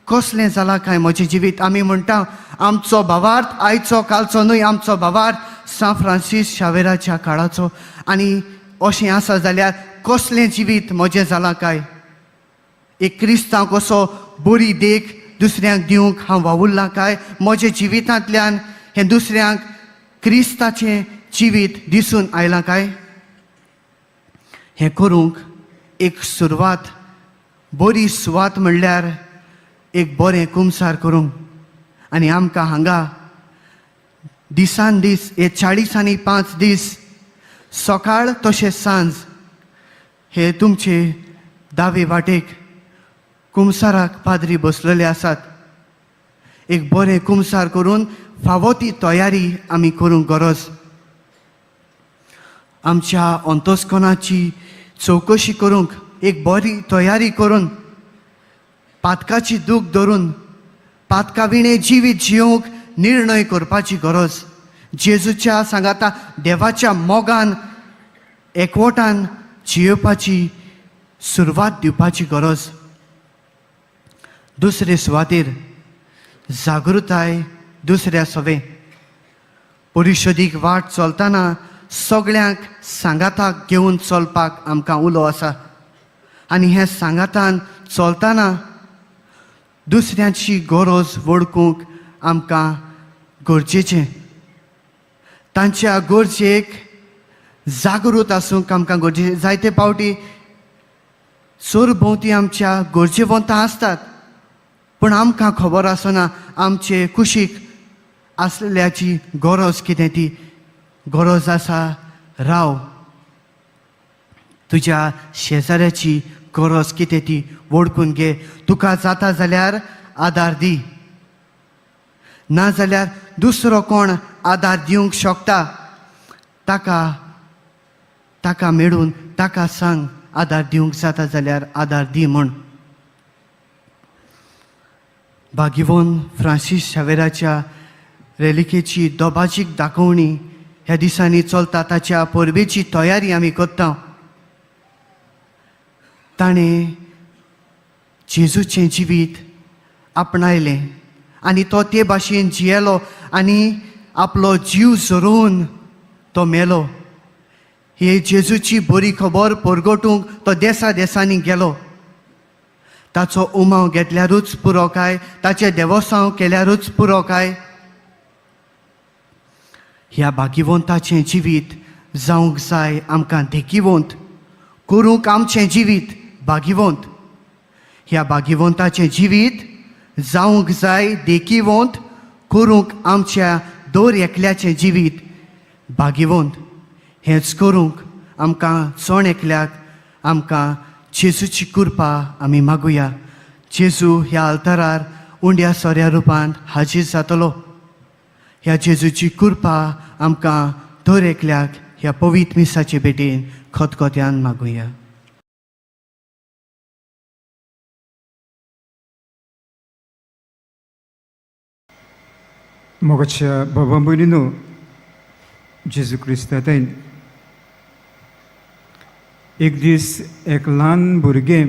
कसलें जालां काय म्हजें जिवीत? आमी म्हणटा आमचो भावार्थ आयचो कालचो न्हय, आमचो भावार्थ सांत फ्रांसीस शावेराच्या काळाचो. आनी अशें आसा जाल्यार कसलें जिवीत म्हजें जालां काय? एक क्रिस्तांव कसो बरी देख दुसऱ्यांक दिवंक हांव वावुरलां काय? म्हज्या जिवितांतल्यान हें दुसऱ्यांक क्रिस्ताचें जिवीत दिसून आयलां काय? हें करूंक एक सुरवात, बरी सुवात म्हणल्यार एक बरें कुमसार करूंक. आनी आमकां हांगा दिसान दीस हे 40 आनी 5 दीस सकाळ तशें सांज हे तुमचे दावे वाटेक कुमसाराक पाद्री बसलेले आसात. एक बरें कुमसार करून फावो ती तयारी आमी करूंक गरज. आमच्या अंतस्कनाची चवकशी करूंक एक बरी तयारी करून पातकाची दूख धरून पातका विणें जिवीत जियोवंक निर्णय करपाची गरज. जेजूच्या सांगाता देवाच्या मोगान एकवटान जियेवपाची सुरवात दिवपाची गरज. दुसरे सुवातेर जागृताय दुसऱ्या सवे परिशदीक वाट चलतना सगळ्यांक सांगाताक घेवन चलपाक आमकां उलो आसा. आनी हें सांगातान चलतना दुसऱ्यांची गरज वळखूंक आमकां गरजेचें, तांच्या गरजेक जागृत आसूंक आमकां गरजेचें. जायते पावटी सरभोंवती आमच्या गरजेवंतां आसतात, पूण आमकां खबर आसना आमचे कुशीक आसल्याची गरज कितें ती. गरज आसा राव, तुज्या शेजाऱ्याची गरज कितें ती वळखून घे, तुका जाता जाल्यार आदार दी, नाजाल्यार दुसरो कोण आदार दिवंक शकता ताका ताका मेळून ताका सांग आदार दिवंक जाता जाल्यार आदार दी म्हूण. भाग्यवंत फ्रांसीस शावेराच्या रेलिकेची दोबाजीक दाखोवणी ह्या दिसांनी चलता. ताच्या परबेची तयारी आमी करता. ताणें जेजूचें जिवीत आपणायलें आनी तो ते भाशेन जियेलो आनी आपलो जीव झरोवन तो मेलो. हे जेजूची बरी खबर परगटूंक तो देसा देसांनी गेलो. ताचो उमाव घेतल्यारूच पुरो काय? ताचें देवोसांव केल्यारूच पुरो काय? ह्या भाग्यवंताचें जिवीत जावंक जाय आमकां देखिवंत करूंक आमचें जिवीत भाग्यवंत. ह्या भाग्यवंताचें जिवीत जावंक जाय देखिवंत करूंक आमच्या दर एकल्याचें जिवीत भाग्यवंत. हेंच करूंक आमकां चण एकल्याक आमकां जेजूची कृपा आमी मागुया. जेजू ह्या आल्तारार उंड्या सोऱ्या रुपान हाजीर जातलो. ह्या जेजूची कृपा आमकां दर एकल्याक ह्या पवित्र मिसाचे भेटेन खतखत्यान मागुया. मोगाच्या बाबा भयणीनो, जेजू क्रिस्तातैन एक दीस एक ल्हान भुरगें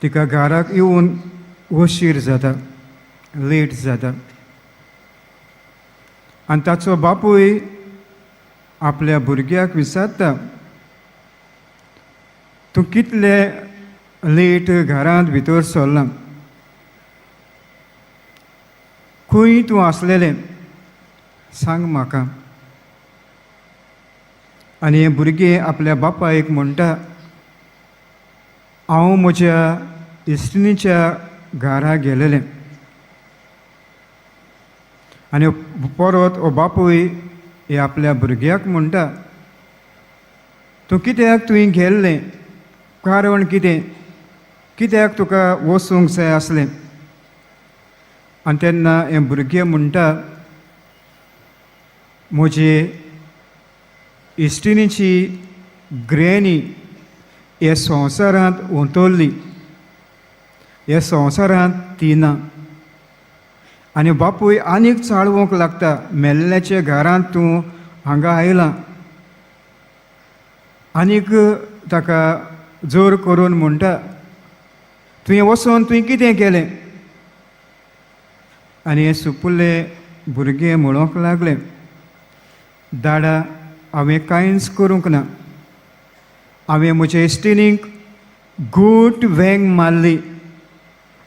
तिका घराक येवन वशीर जाता, लेट जाता आनी ताचो बापूय आपल्या भुरग्याक विचारता, तूं कितले लेट घरांत भितर सरला, खंय तूं आसलेलें सांग म्हाका. आनी हें भुरगें आपल्या बापायक म्हणटा, हांव म्हज्या इश्टिणीच्या घरा गेलेलें. आनी परत हो बापूय हे आपल्या भुरग्याक म्हणटा, तूं कित्याक तुवें गेल्लें, कारण कितें, कित्याक तुका वचूंक जाय आसलें? आनी तेन्ना हें भुरगें म्हणटा, म्हजे इश्टिणीची ग्रॅनी हे संवसारांत उतरली, हे संवसारांत ती ना. आनी बापूय आनीक चाळवंक लागता, मेल्ल्याच्या घरांत तूं हांगा आयला. आनीक ताका जोर करून म्हणटा, तुवें वचोन तुवें कितें केलें? आनी हें सुपुल्ले भुरगें म्हणूंक लागलें, दाडा हांवें कांयच करूंक ना, हांवें म्हज्या इश्टिणीक घट वेंग मारली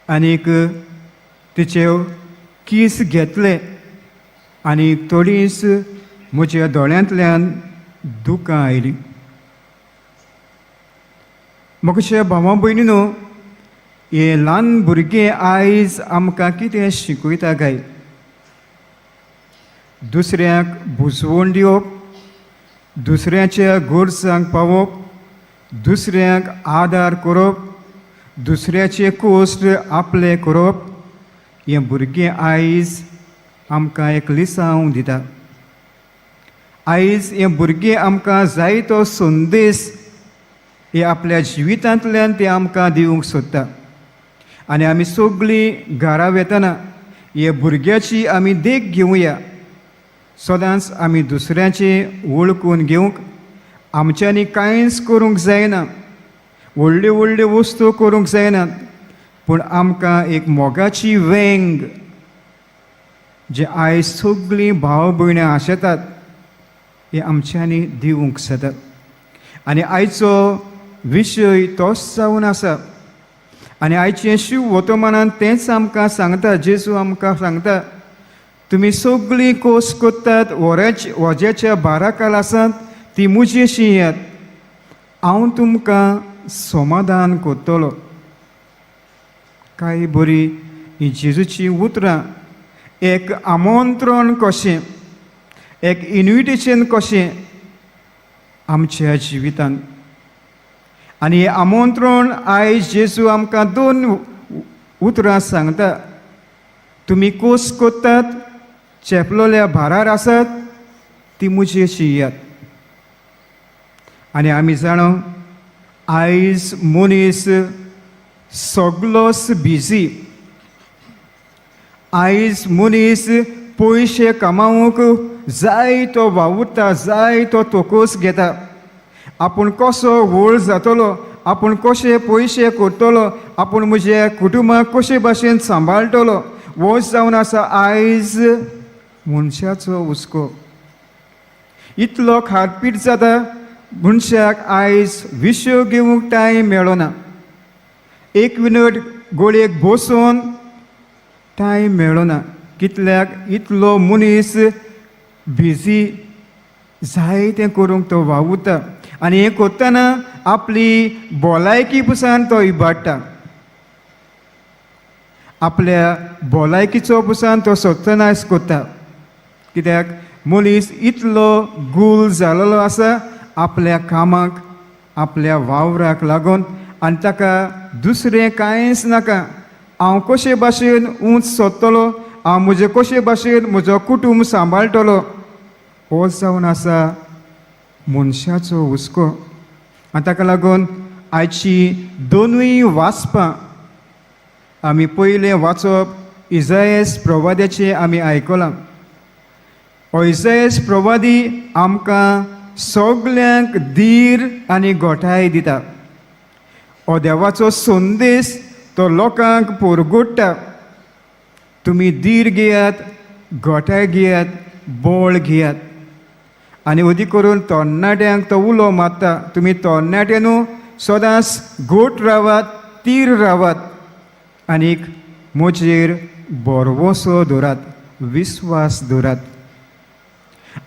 आनीक तिचे कीस घेतले आनी थोडींच म्हज्या दोळ्यांतल्यान दुकां आयलीं. म्हज्या भावा भयणी न्हू, हे ल्हान भुरगें आयज आमकां कितें शिकयता काय? दुसऱ्यांक बुजवण दिवप, दुसऱ्याच्या गरजांक पावप, दुसऱ्यांक आदार करप, दुसऱ्याचे कोश्ट आपले करप, हें भुरगें आयज आमकां एक लिसांव दिता. आयज हें भुरगें आमकां जायतो संदेश हे आपल्या जिवितांतल्यान ते आमकां दिवंक सोदता. आनी आमी सगळीं घरा वेतना हे भुरग्याची आमी देख घेवया. सदांच आमी दुसऱ्याचें वळखून घेवंक आमच्यांनी कांयच करूंक जायना, व्हडल्यो व्हडल्यो वस्तू करूंक जायनात, पूण आमकां एक मोगाची वेंग जे आयज सगळीं भाव भयणां आशेतात हे आमच्यांनी दिवंक जाता. आनी आयचो विशय तोच जावन आसा. आनी आयचें शिव वर्तमानान तेंच आमकां सांगता. जेजू आमकां सांगता, तुमी सगळीं कोस कोत्तात, वज्याच्या बाराकाल आसात ती मुजेशी येयात, हांव तुमकां समाधान करतलो. काय बरी ही जेजूची उतरां, एक आमंत्रण कशें, एक इन्विटेशन कशें आमच्या जिवितान. आनी हें आमंत्रण आयज जेजू आमकां दोन उतरां सांगता, तुमी कोस कोत्तात, चेपलोल्या भारार आसात, ती मुजेशी येयात. आनी आमी जाणा आयज मनीस सगलोच बिजी. आयज मनीस पयशे कमावूंक जाय तो वावुरता, जाय तो तोकोस घेता. आपूण कसो व्हड जातलो, आपूण कशे पयशे करतलो, आपूण म्हज्या कुटुंबाक कशे भाशेन सांबाळटलो, हो जावन आसा आयज मनशाचो हुस्को. इतलो खारपीट जाता मनशाक आयज विशय घेवंक टायम मेळना, एक मिनट गोळयेक बसून टायम मेळना. कितल्याक इतलो मनीस बिजी, जायतें करूंक तो वावुरता आनी हें करतना आपली भलायकी पसून तो इबाडटा, आपल्या भलायकीचो पसून तो सत्यानाश करता. कित्याक मनीस इतलो गुल जालेलो आसा आपल्या कामाक, आपल्या वावराक लागून, आनी ताका दुसरें कांयच नाका. हांव कशे भाशेन उंच सोदतलो, हांव म्हजे कशे भाशेन म्हजो कुटूंब सांबाळटलो, हो जावन आसा मनशाचो हुस्को. आनी ताका लागून आयची दोनूय वाचपां आमी पयलें वाचप इजायस प्रवाद्याचें आमी आयकलां. हो इजायस प्रवादी आमकां सगल्यांक धीर आनी गोठाय दिता. हो देवाचो संदेश तो लोकांक पोरगोडटा, तुमी धीर घेयात, गोठाय घेयात, बळ घेयात. आनी अदीक करून तरणाट्यांक तो उलो मारता, तुमी तरणाटे न्हू सदांच गोट रावात, तीर रावात आनीक म्हजेर भरवंसो दवरात, विस्वास दवरात.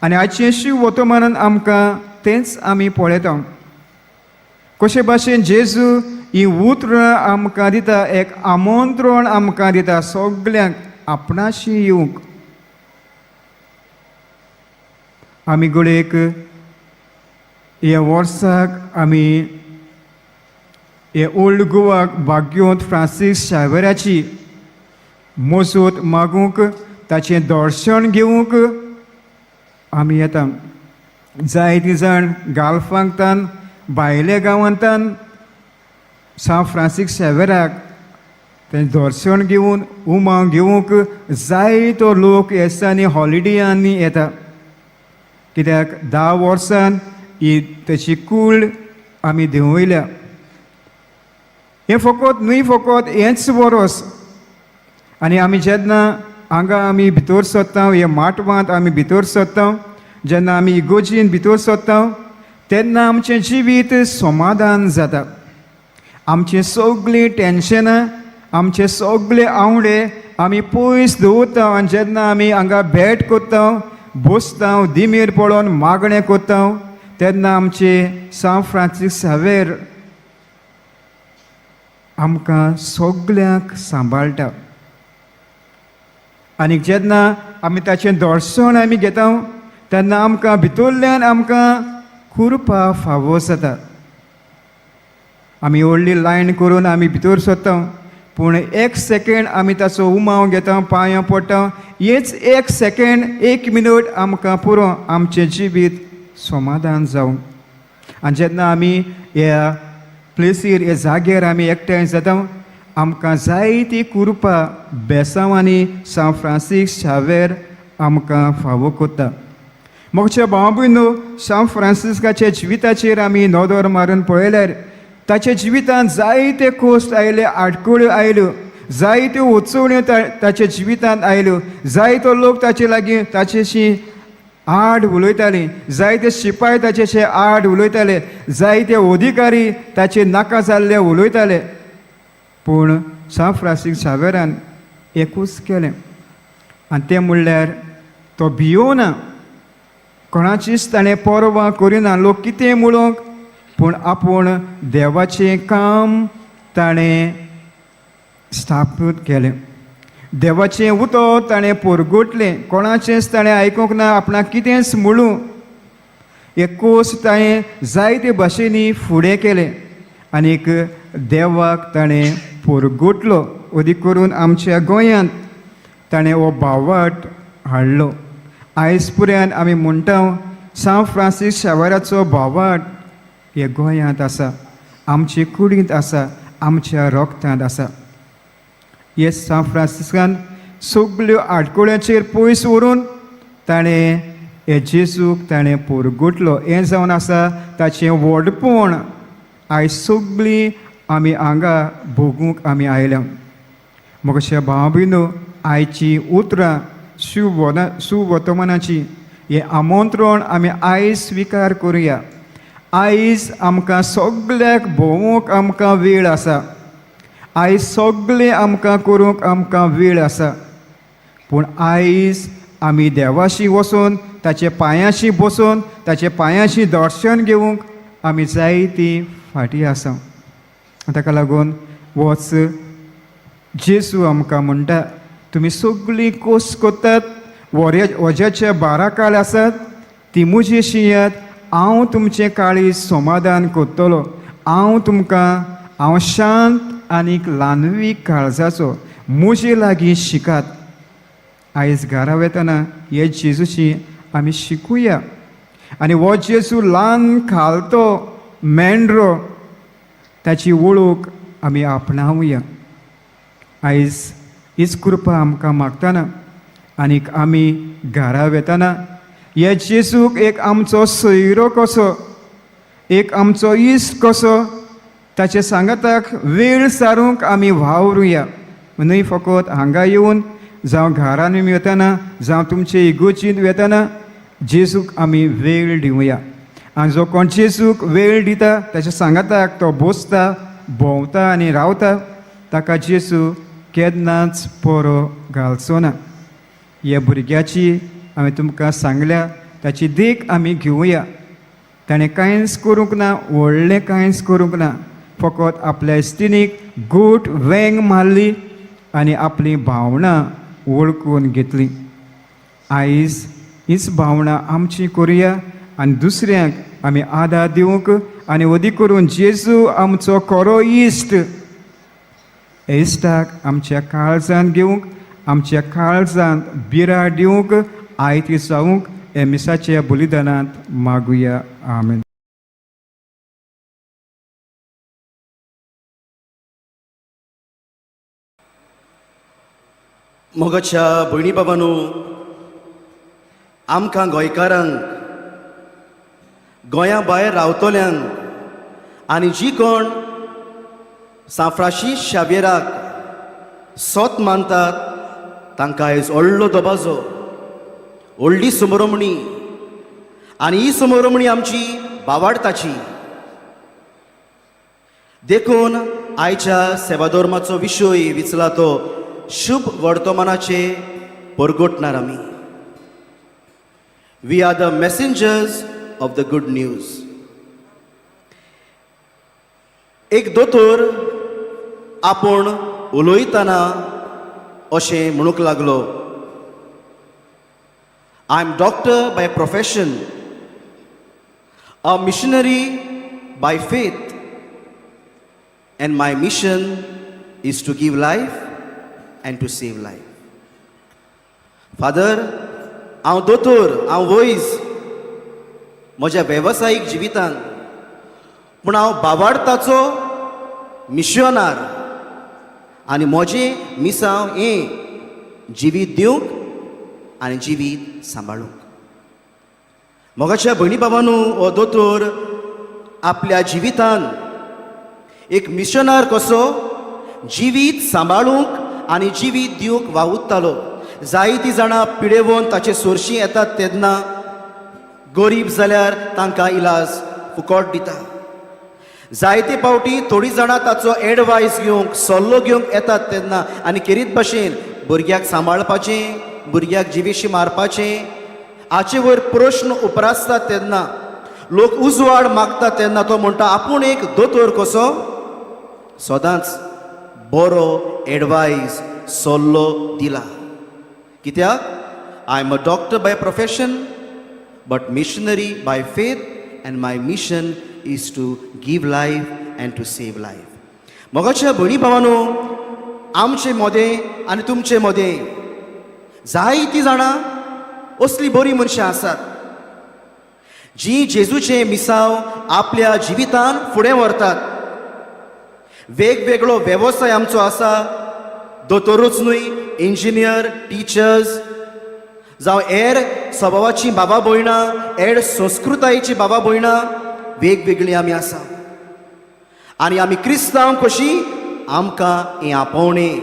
आनी आयचें शिव वर्तमानान आमकां तेंच आमी पळयता, कशे भाशेन जेजू ही उतरां आमकां दिता, एक आमंत्रण आमकां दिता सगल्यांक आपणाशी येवंक. आमी घडयेक ह्या वर्साक आमी हे ओल्ड गोवाक भाग्योंत फ्रांसीस शावेराची मजत मागूंक, ताचें दर्शन घेवंक आमी येता. जायतीं जाण गाल्फांतान, भायल्या गांवांतान सांत फ्रांसीस शेवेराक तें दर्शन घेवन उमाव घेवंक जायतो लोक ह्या दिसांनी हॉलिडेयांनी येता. कित्याक 10 वर्सान ही तेची कूळ आमी देंवयल्या. हें फकत न्हय फकत हेंच वरोस. आनी आमी जेन्ना हांगा आमी भितर सरता, हे माटवांत आमी भितर सरता, जेन्ना आमी इगोर्जीन भितर सरता तेन्ना आमचें जिवीत समाधान जाता. आमचीं सगळीं टेंशनां, आमचे सगळे आंवडे आमी पयस दवरता. आनी जेन्ना आमी हांगा भेट करता, बसता, दिमेर पळोवन मागणें करता तेन्ना आमचे सांत फ्रांसीस सावेर आमकां सगल्यांक सांबाळटा. आनी जेन्ना आमी ताचें दर्शन आमी घेता तेन्ना आमकां भितरल्यान आमकां कृपा फावो जाता. आमी व्हडली लायन करून आमी भितर सरता, पूण एक सेकेंड आमी ताचो उमाव घेता, पांयां पडटा, हेच एक सेकेंड, एक मिनट आमकां पुरो आमचें जिवीत समाधान जावं. आनी जेन्ना आमी ह्या प्लेसीर, ह्या जाग्यार आमी एकठांय जाता, आमकां जायती कृपा बेसांवांनी सांत फ्रांसीस शावेर आमकां फावो करता. मोगच्या भाव भयणो, सांत फ्रांसिस्काच्या जिविताचेर आमी नदर मारून पळयल्यार ताच्या जिवितांत जायते कोश्ट आयले, आडखळ्यो आयल्यो, जायत्यो उचवण्यो ताच्या जिवितांत आयल्यो, जायतो लोक ताचे लागीं ताचेशी आड उलयताली, जायते शिपाय ताचेशे आड उलयताले, जायते अधिकारी ताचे नाका जाल्ले उलयताले. पूण सांत फ्रांसीस शावेरान एकूच केलें, आनी तें म्हणल्यार तो भियोना, कोणाचीच ताणें परवा करिना, लोक कितें म्हणूंक, पूण आपूण देवाचें काम ताणें स्थापीत केलें, देवाचें उतर ताणें पोरगोटलें, कोणाचेंच ताणें आयकूंक ना, आपणाक कितेंच म्हणूं. एक कोस ताणें जायते भाशेनी फुडें केलें आनीक देवाक ताणें पोरगोटलो. अदीक करून आमच्या गोंयांत ताणें हो भावाट हाडलो. आयज पुऱ्यान आमी म्हणटा सांत फ्रांसीस शावराचो भावाट हे गोंयांत आसा, आमचे कुडींत आसा, आमच्या रोगतांत आसा. हे सांत फ्रांसिस्कान सगल्यो आडकोळ्यांचेर पयस व्हरून ताणें हे जेजूक ताणें पोरगुटलो. हें जावन आसा ताचें व्हडपण. आयज सगळीं आमी हांगा भोगूंक आमी आयल्या. म्हज्या भाव भयणो, आयची उतरां सुवर्तमानाची हें आमंत्रण आमी आयज स्विकार करुया. आयज आमकां सगल्याक भोंवूंक आमकां वेळ आसा, आयज सगळें आमकां करूंक आमकां वेळ आसा, पूण आयज आमी देवाशी वचून ताचे पांयाशी बसून ताचे पांयाशी दर्शन घेवंक आमी जायती फाटीं आसा. ताका लागून वच, जेजू आमकां म्हणटा, तुमी सगळीं कोस करतात, वज्याच्या बाराकाल आसात, ती म्हजेशी येयात, हांव तुमचें काळीज समाधान करतलो. हांव तुमकां, हांव शांत आनीक ल्हानवीक काळजाचो, म्हजे लागीं शिकात. आयज घरा वेतना हे जेजूची आमी शिकुया. आनी हो जेजू ल्हान खालतो मेंढरो, ताची वळख आमी आपणावया. आयज हीच कृपा आमकां मागतना आनीक आमी घरा वेतना हे जेजूक एक आमचो सोयरो कसो, एक आमचो इश्ट कसो, ताचे सांगाताक वेळ सारूंक आमी वावरुया. न्हय फकत हांगा येवन, जावं घरान वेतना, जावं तुमचे इगोर्जींत वेतना जेजूक आमी वेळ दिवया. आनी जो कोण जेजूक वेळ दिता, ताच्या सांगाताक तो बसता, भोंवता आनी रावता, ताका जेजू केन्नाच पोरो घालचो ना. ह्या भुरग्याची हांवें तुमकां सांगल्या, ताची देख आमी घेवया. ताणें कांयच करूंक ना, व्हडलें कांयच करूंक ना, फकत आपल्या इश्टिणीक गोट वेंग मारली आनी आपलीं भावनां वळखून घेतली. आयज हीच भावनां आमची करुया आनी दुसऱ्यांक आमी आदार दिवंक आनी अदीक करून जेजू आमचो खरो इश्ट, इश्टाक आमच्या काळजांत घेवंक, आमच्या काळजांत बिराड दिवंक आयती जावंक हे मिसाच्या बलिदानांत मागुया. आमेन. मोगाच्या भयणी बाबांनो, आमकां गोंयकारांक, गोंया भायर रावतल्यांक आनी जी कोण सांत फ्रांसीस शाव्येराक सोत मानतात तांकां आयज व्हडलो दबाजो, व्हडली समरमणी आनी ही समरमणी आमची बावाडताची. देखून आयच्या सेवाधर्माचो विशय विचला तो शुभ वर्तमानाचे परगटणार आमी. We are the messengers of the good news. एक दोतोर आपूण उलयतना अशें म्हणूंक लागलो, "I am doctor by profession, a missionary by faith, and my mission is to give life and to save life." Father, हांव दोतोर, हांव वैज म्हज्या वेवसायीक जिवितांत, पूण हांव बावाडताचो मिशनार आनी म्हजें मिसांव हें जिवीत दिवंक आनी जिवीत सांबाळूंक. मोगाच्या भयणी बाबानू, हो दोतोर आपल्या जिवितान एक मिशनार कसो जिवीत सांबाळूंक आनी जिवीत दिवंक वावुरतालो. जायतीं जाणां पिडेवन ताचे सोरशीं येतात तेन्ना गरीब जाल्यार तांकां इलाज फुकट दिता. जायते फावटी थोडीं जाणां ताचो एडवायस घेवंक, सल्लो घेवंक येतात तेन्ना आनी खेरीत भाशेन भुरग्याक सांबाळपाचें, भुरग्याक जिवेशी मारपाचें हाचे वयर प्रश्न उप्रासतात तेन्ना, लोक उजवाड मागता तेन्ना तो म्हणटा आपूण एक दोतोर कसो सदांच बरो एडवायस, सल्लो दिला. कित्याक I am a doctor by profession but missionary by faith, and my mission is to give life and to save life. मोगाच्या भयणी भावानो, आमचे मदें आनी तुमचे मदें जायतीं जाणां असलीं बरीं मनशां आसात जीं जेजूचें मिसांव आपल्या जिवितान फुडें व्हरतात. वेगवेगळो वेवसाय आमचो आसा, दोतोरूच न्हय, इंजिनियर, टिचर्स जावं हेर स्वभावाची बाबा भयणां, हेर संस्कृतायेची बाबा भयणां, वेगवेगळीं आमी आसा. आनी आमी क्रिस्तांव कशीं आमकां हें आपोवणें,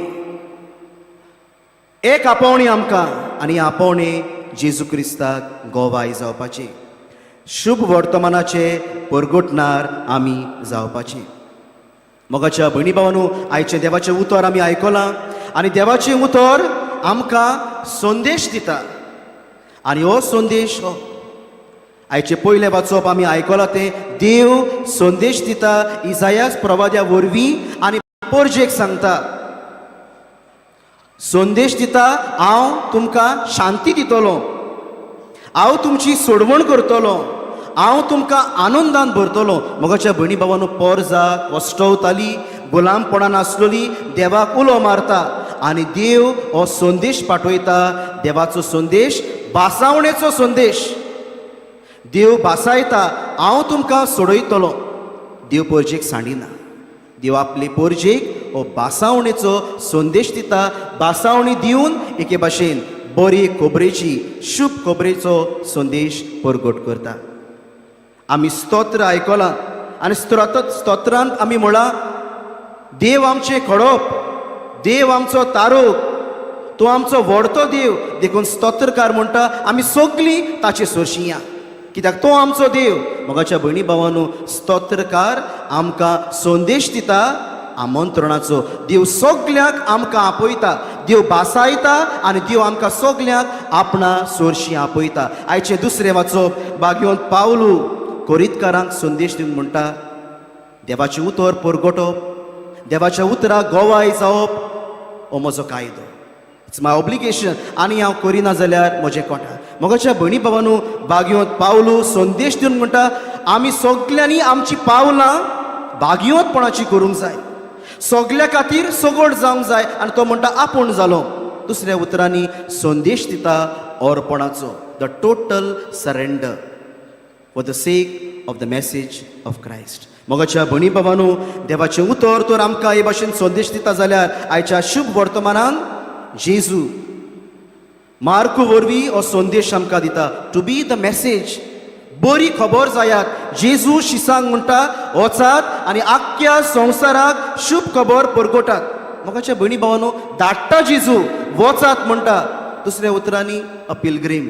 एक आपोवणें आमकां आनी हें आपोवणें जेजू क्रिस्ताक गोवाय जावपाचें, शुभ वर्तमानाचे परगटणार आमी जावपाचें. मोगाच्या भयणी भावानू, आयचें देवाचें उतर आमी आयकलां आनी देवाचें उतर आमकां संदेश दिता आनी हो संदेश हो आयचें पयलें वाचप आमी आयकलां तें. देव संदेश दिता इजायास प्रवाद्या वरवीं आनी परजेक सांगता, संदेश दिता, हांव तुमकां शांती दितलो, हांव तुमची सोडवण करतलो, हांव तुमकां आनंदान भरतलो. मोगाच्या भयणी भावानो, पोरजा कश्टवताली, गुलामपणान आसलेली, देवाक उलो मारता आनी देव हो संदेश पाठयता. देवाचो संदेश भासावणेचो संदेश. देव भासायता, हांव तुमकां सोडयतलो. देव परजेक सांडिना. देव आपले पोरजेक हो भासावणेचो संदेश दिता. भासावणी दिवन एके भाशेन बरी खबरेची, शुभ खबरेचो संदेश परगट करता. आमी स्तोत्र आयकलां आनी स्तोत्रांत आमी म्हळां, देव आमचें खडप, देव आमचो तारोक, तूं आमचो व्हडतो देव. देखून स्तोत्रकार म्हणटा, आमी सगळीं ताचे सोरशीं या, कित्याक तो आमचो देव. मोगाच्या भयणी भावानू, स्तोत्रकार आमकां संदेश दिता आमंत्रणाचो. देव सगल्यांक आमकां आपयता. देव भासायता आनी देव आमकां सगल्यांक आपणा सोरशीं आपयता. आयचें दुसरें वाचप, बागयोन पावलू कोरितकारांक संदेश दिवन म्हणटा, देवाचें उतर परगटप, देवाच्या उतराक गोवाय जावप हो म्हजो कायदो. It's my obligation. आनी हांव करिना जाल्यार म्हजें कोटा. मोगाच्या भयणी भावानू, बागयोंत पावलू संदेश दिवन म्हणटा, आमी सगल्यांनी आमची पावलां बागयोंतपणाची करूंक जाय, सगल्या खातीर सगळ जावंक जाय. आनी तो म्हणटा आपूण जालो. दुसऱ्या उतरांनी संदेश दिता अर्पणाचो, the total surrender for the sake of the message of Christ. मोगाच्या भयणी बाबानू, देवाचें उतर तर आमकां हे भाशेन संदेश दिता जाल्यार आयच्या शुभ वर्तमानान जेजू मार्कू वरवीं हो संदेश आमकां दिता, टू बी the message. बरी खबर जायात. जेजू शिसांक म्हणटा, वचात आनी आख्ख्या संवसाराक शुभ खबर परगटात. मोगाच्या भयणी भावानो, धाडटा जेजू, वचात म्हणटा. दुसऱ्या उतरांनी अ पिलग्रीम,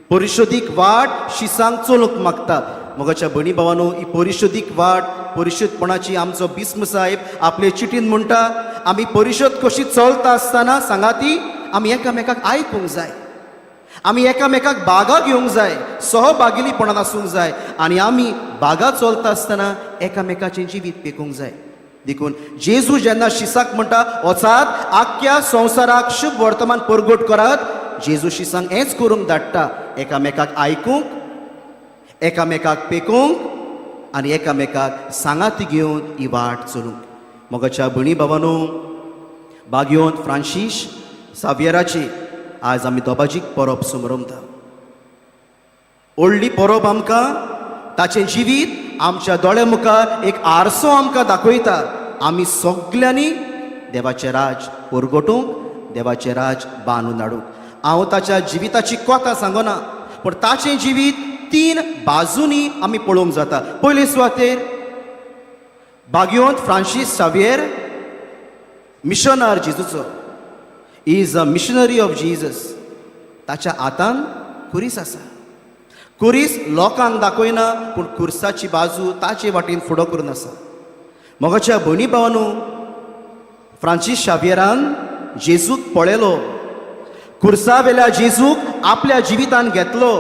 परिशोधीक वाट शिसांक चलूंक मागता. मोगाच्या भयणी भावानो, ही परिशोधीक वाट परिशोधपणाची आमचो बिस्म साहेब आपले चिटीन म्हणटा, आमी परिशोध कशी चलता आसतना सांगाती आमी एकामेकाक आयकूंक जाय, आमी एकामेकाक बागा घेवंक जाय, सहभागिलीपणान आसूंक जाय आनी आमी बागा चलता आसतना एकामेकाचें जिवीत पेकूंक जाय. देखून जेजू जेन्ना शिसाक म्हणटा, वचात आख्ख्या संवसाराक शुभ वर्तमान परगट करात, जेजू शिसांक हेंच करूंक धाडटा, एकामेकाक आयकूंक, एकामेकाक पेकोवंक आनी एकामेकाक सांगाती घेवन ही वाट चलूंक. मोगाच्या भयणी भावानो, बागयोन फ्रांशीश सावियराची आज आमी दोबाजीक परब समरमता. व्हडली परब आमकां ताचें जिवीत आमच्या दोळ्या मुखार एक आरसो आमकां दाखयता. आमी सगल्यांनी देवाचें राज परगटूंक, देवाचें राज बांदून हाडूंक. हांव ताच्या जिविताची कथा सांगना, पूण ताचें जिवीत तीन बाजूंनी आमी पळोवंक जाता. पयले सुवातेर बागयोंत Francis सावियर मिशनार जेजूचो, is a missionary of Jesus. ताच्या हातान खुरीस आसा. खुरीस लोकांक दाखयना, पूण खुर्साची बाजू ताचे वाटेन फुडो करून आसा. मोगाच्या भयणी भावानू, फ्रांसीस शावियरान जेजूक पळयलो, खुर्सा वेल्या जेजूक आपल्या जिवितान घेतलो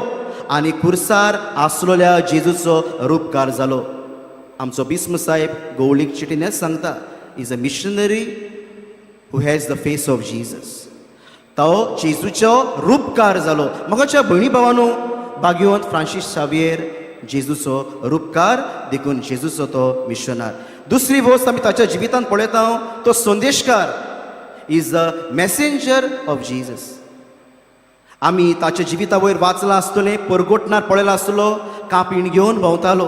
आनी खुर्सार आसलेल्या जेजूचो रुपकार जालो. आमचो बिस्म साहेब गोवळीक चिटीन सांगता, is a missionary who has the face of Jesus. तो जेजूचो रुपकार जालो. मोगाच्या भयणी भावानू, बागयोन फ्रांसीस सावियर जेजूचो रुपकार, देखून जेजूचो तो मिशनार. दुसरी वस्त आमी ताच्या जिवितांत पळयता, तो संदेशकार, is the messenger of Jesus. आमी ताच्या जिविता वयर वाचलां आसतलें, परगटणार पळयलां आसतलो, कापीण घेवन भोंवतालो,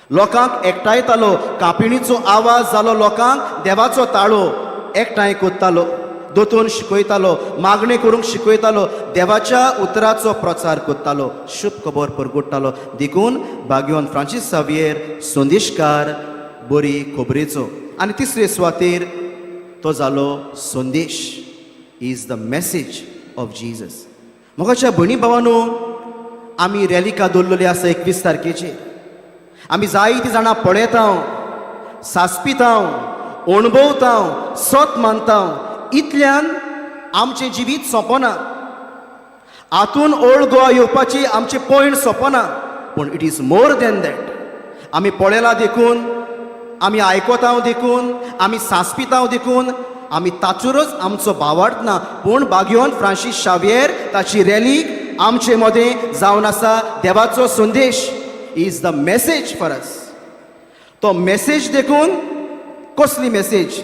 लोकांक एकठांयतालो. कापिणीचो आवाज जालो लोकांक देवाचो ताळो. एकठांय कोत्तालो, दोतोन शिकयतालो, मागणें करूंक शिकयतालो, देवाच्या उतराचो प्रचार करतालो, शुभ खबर परगट्टालो. देखून बागयोन फ्रांसीस सावियर संदेशकार बरी खबरेचो. आनी तिसरे सुवातेर तो जालो संदेश, is the message of Jesus. मोगाच्या भयणी भावानो, आमी रॅलिका दवरलेली आसा 21 तारखेचेर. आमी जायतीं जाणां पळयता, सासपिता, अणभवता, सत मानता. इतल्यान आमचें जिवीत सोंपना. हातून ओल्ड गोवा येवपाची आमचें पॉयंट सोंपना, पूण it is more than that. आमी पळयला देखून, आमी आयकता देखून, आमी सांसपिता देखून आमी ताचेरच आमचो भावार्थ ना, पूण बागयोन फ्रांसीस शावियर ताची रॅलीक आमचे मदें जावन आसा देवाचो संदेश, is the message for us. तो मेसेज देखून कसली मेसेज?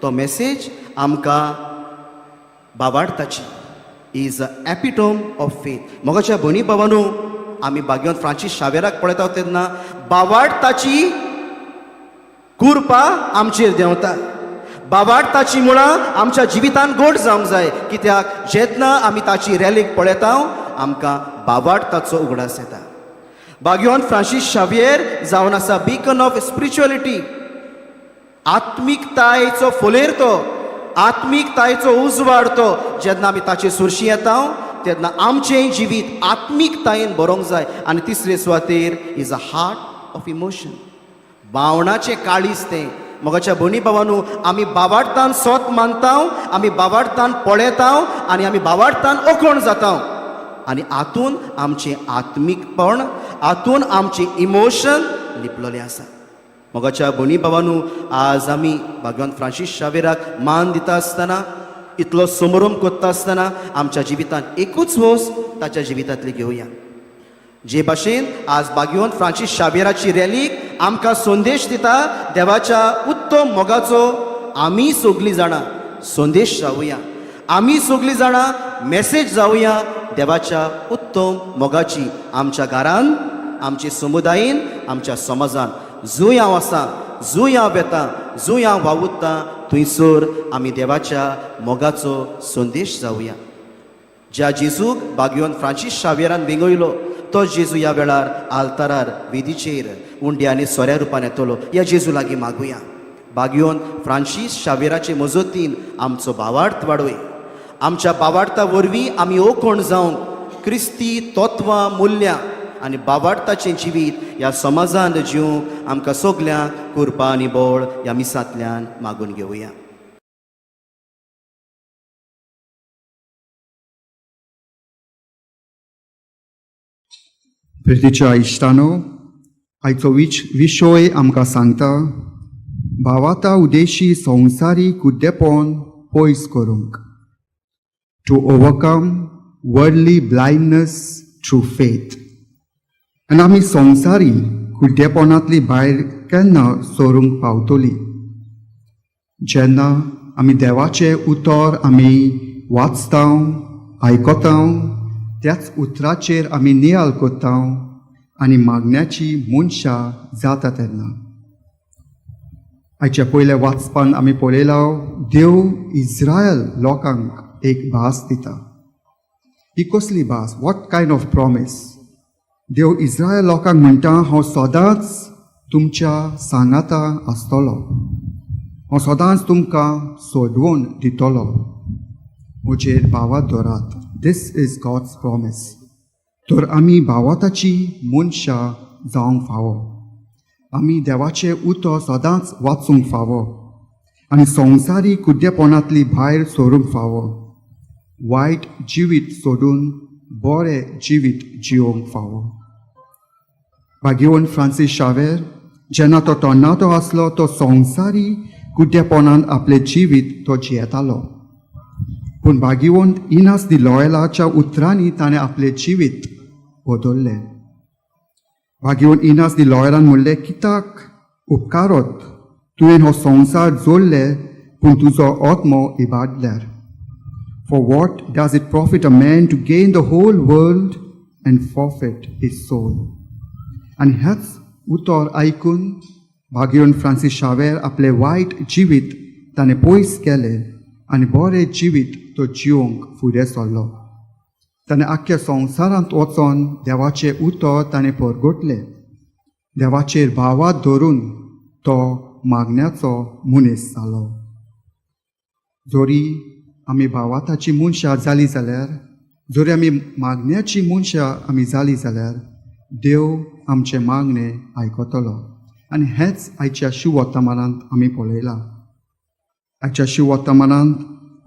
तो मेसेज आमकां बावाडताची, is a epitome of faith. मोगाच्या भयणी भावानू, आमी बागयोन फ्रांसीस शावेराक पळयता तेन्ना बावाडताची कुरपा आमचेर देंवता. बावाडताची मुळां आमच्या जिवितान गोड जावंक जाय, कित्याक जेन्ना आमी ताची रॅलीक पळयता आमकां बावाडताचो उगडास येता. बागयोन फ्रांसीस शावियर जावन आसा बिकन ऑफ स्पिरिच्युअलिटी. आत्मिकतायेचो फोलेर तो, आत्मिकतायेचो उजवाड तो. जेन्ना आमी ताचे सुरशी येता तेन्ना आमचें जिवीत आत्मिकतायेन बरोवंक जाय. आनी तिसरे सुवातेर is a heart of emotion, भावनाचें काळीज तें. मोगाच्या भयणी भावानू, आमी बावाडतान सोत मानता, आमी बावाडतान पळयता आनी आमी बावाडतान ओकोण जाता आनी हातून आमचें आत्मीकपण, हातून आमचें इमोशन लिपलेलें आसा. मोगाच्या भयणी भावानू, आज आमी भगवान फ्रांसीस शावेराक मान दिता आसतना, इतलो समरोम करता आसतना, आमच्या जिवितांत एकूच वस्त ताच्या जिवितांतली घेवया. जे भाशेन आज बागयोन फ्रांसीस शावेराची रॅलीक आमकां संदेश दिता देवाच्या उत्तम मोगाचो, आमी सगलीं जाणां संदेश जावया, आमी सगलीं जाणां मेसेज जावया देवाच्या उत्तम मोगाची. आमच्या घरान, आमचे समुदायेन, आमच्या समाजान, जंय हांव आसा, जंय हांव वेता, जंय हांव वावुरता, थंयसर आमी देवाच्या मोगाचो संदेश जावया. ज्या जेजूक बागयोन फ्रांसीस शावेरान वेंगयलो, तो जेजू ह्या वेळार आल्तारार वेदीचेर उंड्या आनी सोऱ्या रुपान येतलो. ह्या जेजू लागीं मागुया. भाग्योन फ्रांसीस शावेराचे मजतीन आमचो भावार्थ वाडोय. आमच्या भावार्था वरवीं आमी ओकोण जावंक क्रिस्ती तत्वां, मुल्यां आनी भावार्थाचें जिवीत ह्या समाजांत जिवंक आमकां सगल्यांक कृपा आनी बळ ह्या मिसांतल्यान मागून घेवया. प्रितीच्या इश्टानो, आयचो विशय आमकां सांगता भावाता उदेशी संवसारी कुड्डेपण पयस करूंक, to overcome worldly blindness through faith. आनी आमी संवसारी कुड्डेपणांतली भायर केन्ना सरूंक पावतली? जेन्ना आमी देवाचें उतर आमी वाचता, आयकता, त्याच उतराचेर आमी नियाळ करता आनी मागण्याची मनशां जाता तेन्ना. आयच्या पयल्या वाचपान आमी पळयला, देव इस्रायल लोकांक एक भास दिता. ही कसली भास? What kind of promise? देव इस्रायल लोकांक म्हणटा, हांव सदांच तुमच्या सांगाता आसतलो, हांव सदांच तुमकां सोडवून दितलो, म्हजेर भावार्थ दवरात. This is God's promise. तर आमी भावार्थाची मनशां जावंक फावो. आमी देवाचें उतर सदांच वाचूंक फावो आनी संवसारी कुड्डेपणांतली भायर सरूंक फावो. वायट जिवीत सोडून बरें जिवीत जिवंक फावो. भाग्यवंत फ्रांसीस शावेर जेन्ना तो तरणाटो आसलो, तो संवसारी कुड्डेपणान आपलें जिवीत तो जियेतालो, पूण भाग्यवंत इनास दी लॉयलाच्या उतरांनी ताणें आपलें जिवीत बदललें. भाग्यवंत इनास दी लॉयलान म्हणलें, कित्याक उपकारत तुवें हो संवसार जोडले पूण तुजो आत्मो इबाडल्यार? For what does it profit a man to gain the whole world and forfeit his soul? आनी ह्याच उतर आयकून भाग्यवंत फ्रांसीस शावेर आपलें वायट जिवीत ताणें पयस केलें आनी बरें जिवीत तो जिवंक फुडें सरलो. ताणें आख्ख्या संवसारांत वचोन देवाचें उतर ताणें परगटलें. देवाचेर भावार्थ धरून तो मागण्याचो मनीस जालो. जरी आमी भावार्थाची मनशां जालीं जाल्यार, जरी आमी मागण्याची मनशां आमी जालीं जाल्यार, देव आमचें मागणें आयकतलो. आनी हेंच आयच्या शुवर्तमानांत आमी पळयलां. आयच्या शुवर्तमानांत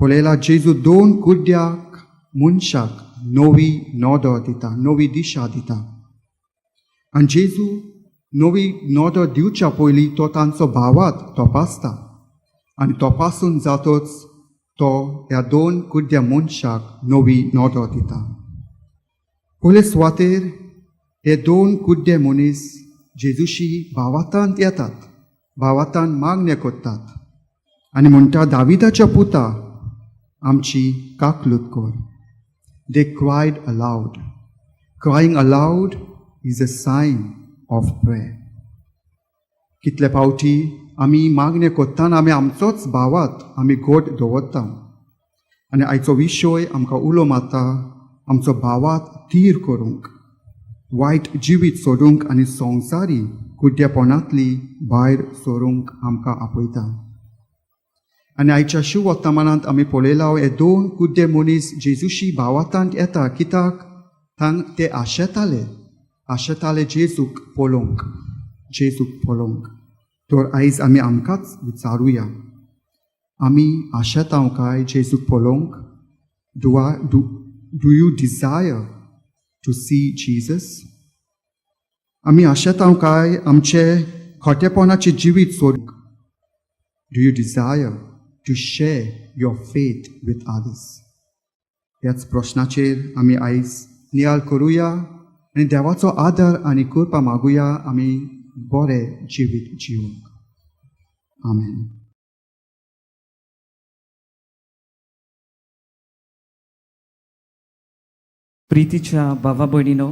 पळयलां, जेजू दोन कुड्ड्याक मनशाक नवी नदर दिता, नवी दिशा दिता. आनी जेजू नवी नदर दिवच्या पयलीं तो तांचो भावार्थ तपासता आनी तपासून जातच तो ह्या दोन कुड्ड्या मनशाक नवी नदर दिता. पयले सुवातेर हे दोन कुड्डे मनीस जेजूशी भावार्थांत येतात, भावार्थान मागणें करतात आनी म्हणटा, दाविदाच्या पुता, आमची काकलूत कर. They cried aloud. Crying aloud is a sign of prayer. कितले फावटी आमी मागणें करतना आमी आमचोच भावार्थ आमी घट दवरता. आनी आयचो विशय आमकां उलो मारता आमचो भावार्थ थीर करूंक, वायट जिवीत सोडूंक आनी संवसारी कुड्डेपणांतली भायर सरूंक आमकां आपयता. आनी आयच्या शुवर्तमानांत आमी पळयला, हे दोन कुड्डे मनीस जेजूशी भावार्थांत येता कित्याक थांग ते आशेताले, आशेताले जेजूक पळोवंक, जेजूक पळोवंक. तर आयज आमी आमकांच विचारुया, आमी आशेता काय जेजूक पळोवंक? Do you desire to see Jesus? आमी आशेता काय आमचे खोटेपणाचे जिवीत सोडूंक? Do you desire to share your faith with others? ह्याच प्रश्नाचेर आमी आयज नियाळ करुया आनी देवाचो आदर आनी कृपा मागुया आमी बरें जिवीत जिवंक. आमेन. प्रितीच्या भावा भयणीनो,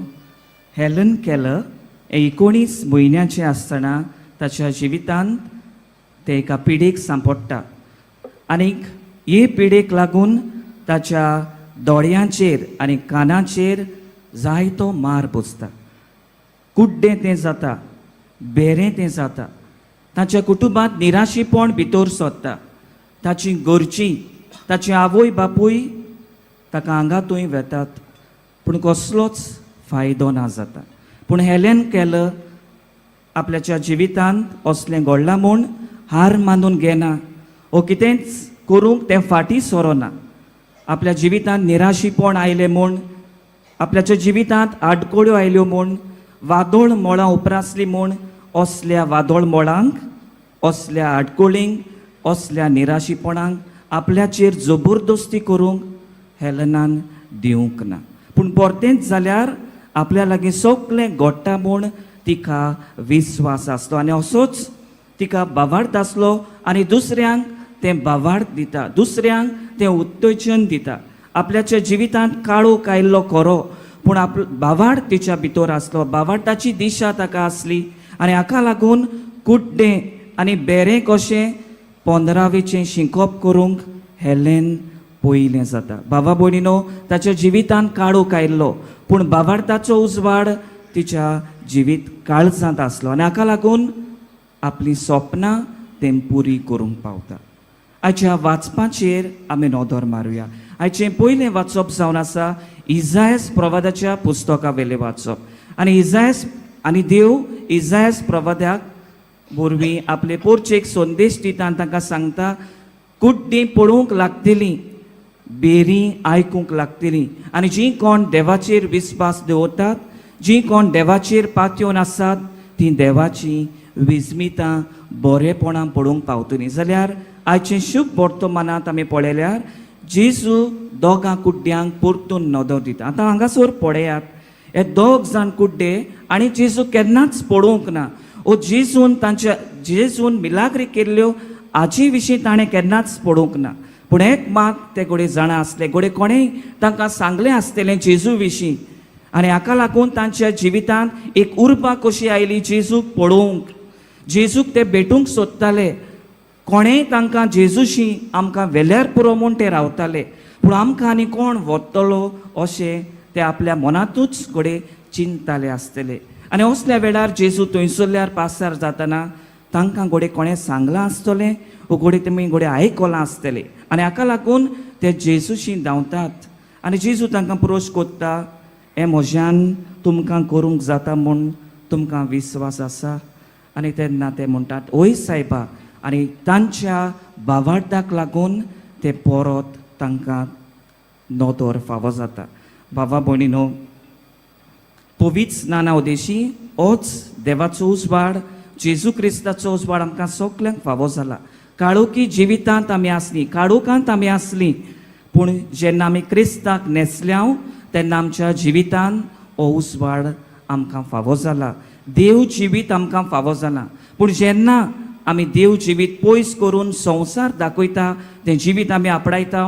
हेलन केलर हे 19 म्हयन्याचें आसतना ताच्या जिवितांत ते एका पिडेक सांपडटा आनीक हे पिडेक लागून ताच्या दोळ्यांचेर आनी कानाचेर जायतो मार बसता, कुड्डें तें जाता, बेरें तें जाता, ताच्या कुटुंबांत निराशीपण भितर सरता. ताची घरचीं, ताची आवय बापूय ताका हांगा थंय वेतात, पूण कसलोच फायदो ना जाता. पूण हेलेन केलर आपल्याच्या जिवितांत असलें घडलां म्हूण हार मानून घेना ओ कितेंच करूंक तें फाटीं सरोना. आपल्या जिवितांत निराशीपण आयलें म्हूण, आपल्याच्या जिवितांत आडखळ्यो आयल्यो म्हूण, वादोळ मोळां उप्रासलीं म्हूण असल्या वादोळ मोळांक, असल्या आडखळींक, असल्या निराशीपणांक आपल्याचेर जबरदस्ती करूंक हेलनान दिवंक ना. पूण परतेंच जाल्यार आपल्या लागीं सगळें घडटा म्हूण तिका विस्वास आसलो आनी असोच तिका बावार्थ आसलो आनी दुसऱ्यांक तें बावार्थ दिता, दुसऱ्यांक तें उत्तेजन दिता. आपल्याच्या जिवितांत काळोख आयिल्लो खरो, पूण आपलो बावार्थ तिच्या भितर आसलो, बावार्थाची दिशा ताका आसली आनी हाका लागून कुड्डें आनी बेरें कशें 15वेचें शिंकप करूंक हेलेन पयलें जाता. बाबा भयणीनो, ताच्या जिवितांत काळोख आयिल्लो, पूण बावार्थाचो उजवाड तिच्या जिवीत काळजांत आसलो आनी हाका लागून आपलीं सपनां तें पुरी करूंक पावता. आयच्या वाचपाचेर आमी नदर मारुया. आयचें पयलें वाचप जावन आसा इजायस प्रवादाच्या पुस्तका वयलें वाचप आनी इजायस आनी देव इजायस प्रवादाक वरवीं आपले पोरचेक संदेश दिता आनी तांकां सांगता, कुड्डीं पळोवंक लागतलीं, बेरीं आयकूंक लागतलीं आनी जीं कोण देवाचेर विस्वास दवरतात, जीं कोण देवाचेर पातयेवन आसात, तीं देवाचीं विस्मितां बरेपणां पळोवंक पावतलीं. जाल्यार आयचें शुभ वर्तमानांत आमी पळयल्यार जेजू दोगां कुड्ड्यांक परतून नदर दिता. आतां हांगासर पळयात, हे दोग जाण कुड्डे आनी जेजू केन्नाच पळोवंक ना. ओ जेजून तांच्या जेजून मिलाग्री केल्ल्यो हाचे विशीं ताणें केन्नाच पळोवंक ना. पूण एक मात ते घोडे जाणा आसले, घोडे कोणेय तांकां सांगलें आसतलें जेजू विशीं आनी हाका लागून तांच्या जिवितांत एक उर्बा कशी आयली जेजूक पळोवंक. जेजूक ते भेटूंक सोदताले. कोणेय तांकां जेजूशी आमकां वेल्यार पुरो म्हूण ते रावताले, पूण आमकां आनी कोण व्हरतलो अशें ते आपल्या मनांतूच घडये चिंतताले आसतले. आनी असल्या वेळार जेजू थंयसरल्यार पासार जातना तांकां घडये कोणें सांगलां आसतलें वो घडये तुमी घडये आयकलां आसतलें आनी हाका लागून ते जेजूशी धांवतात आनी जेजू तांकां प्रोश कोत्ता, हें म्हज्यान तुमकां करूंक जाता म्हूण तुमकां विस्वास आसा? आनी तेन्ना ते म्हणटात, ओय सायबा. आनी तांच्या बावार्थाक लागून ते परत तांकां नदर फावो जाता. बाबा भयणीनो, पवित्र नाना उदेशी होच देवाचो उजवाड, जेजू क्रिस्ताचो उजवाड आमकां सगल्यांक फावो जाला. काळोखी जिवितांत आमी आसलीं, काळोखांत आमी आसलीं, पूण जेन्ना आमी क्रिस्ताक न्हेसल्याव तेन्ना आमच्या जिवितांत हो उजवाड आमकां फावो जाला. देव जिवीत आमकां फावो जाला. पूण जेन्ना आमी देव जिवीत पयस करून संवसार दाखयता तें जिवीत आमी आपणायता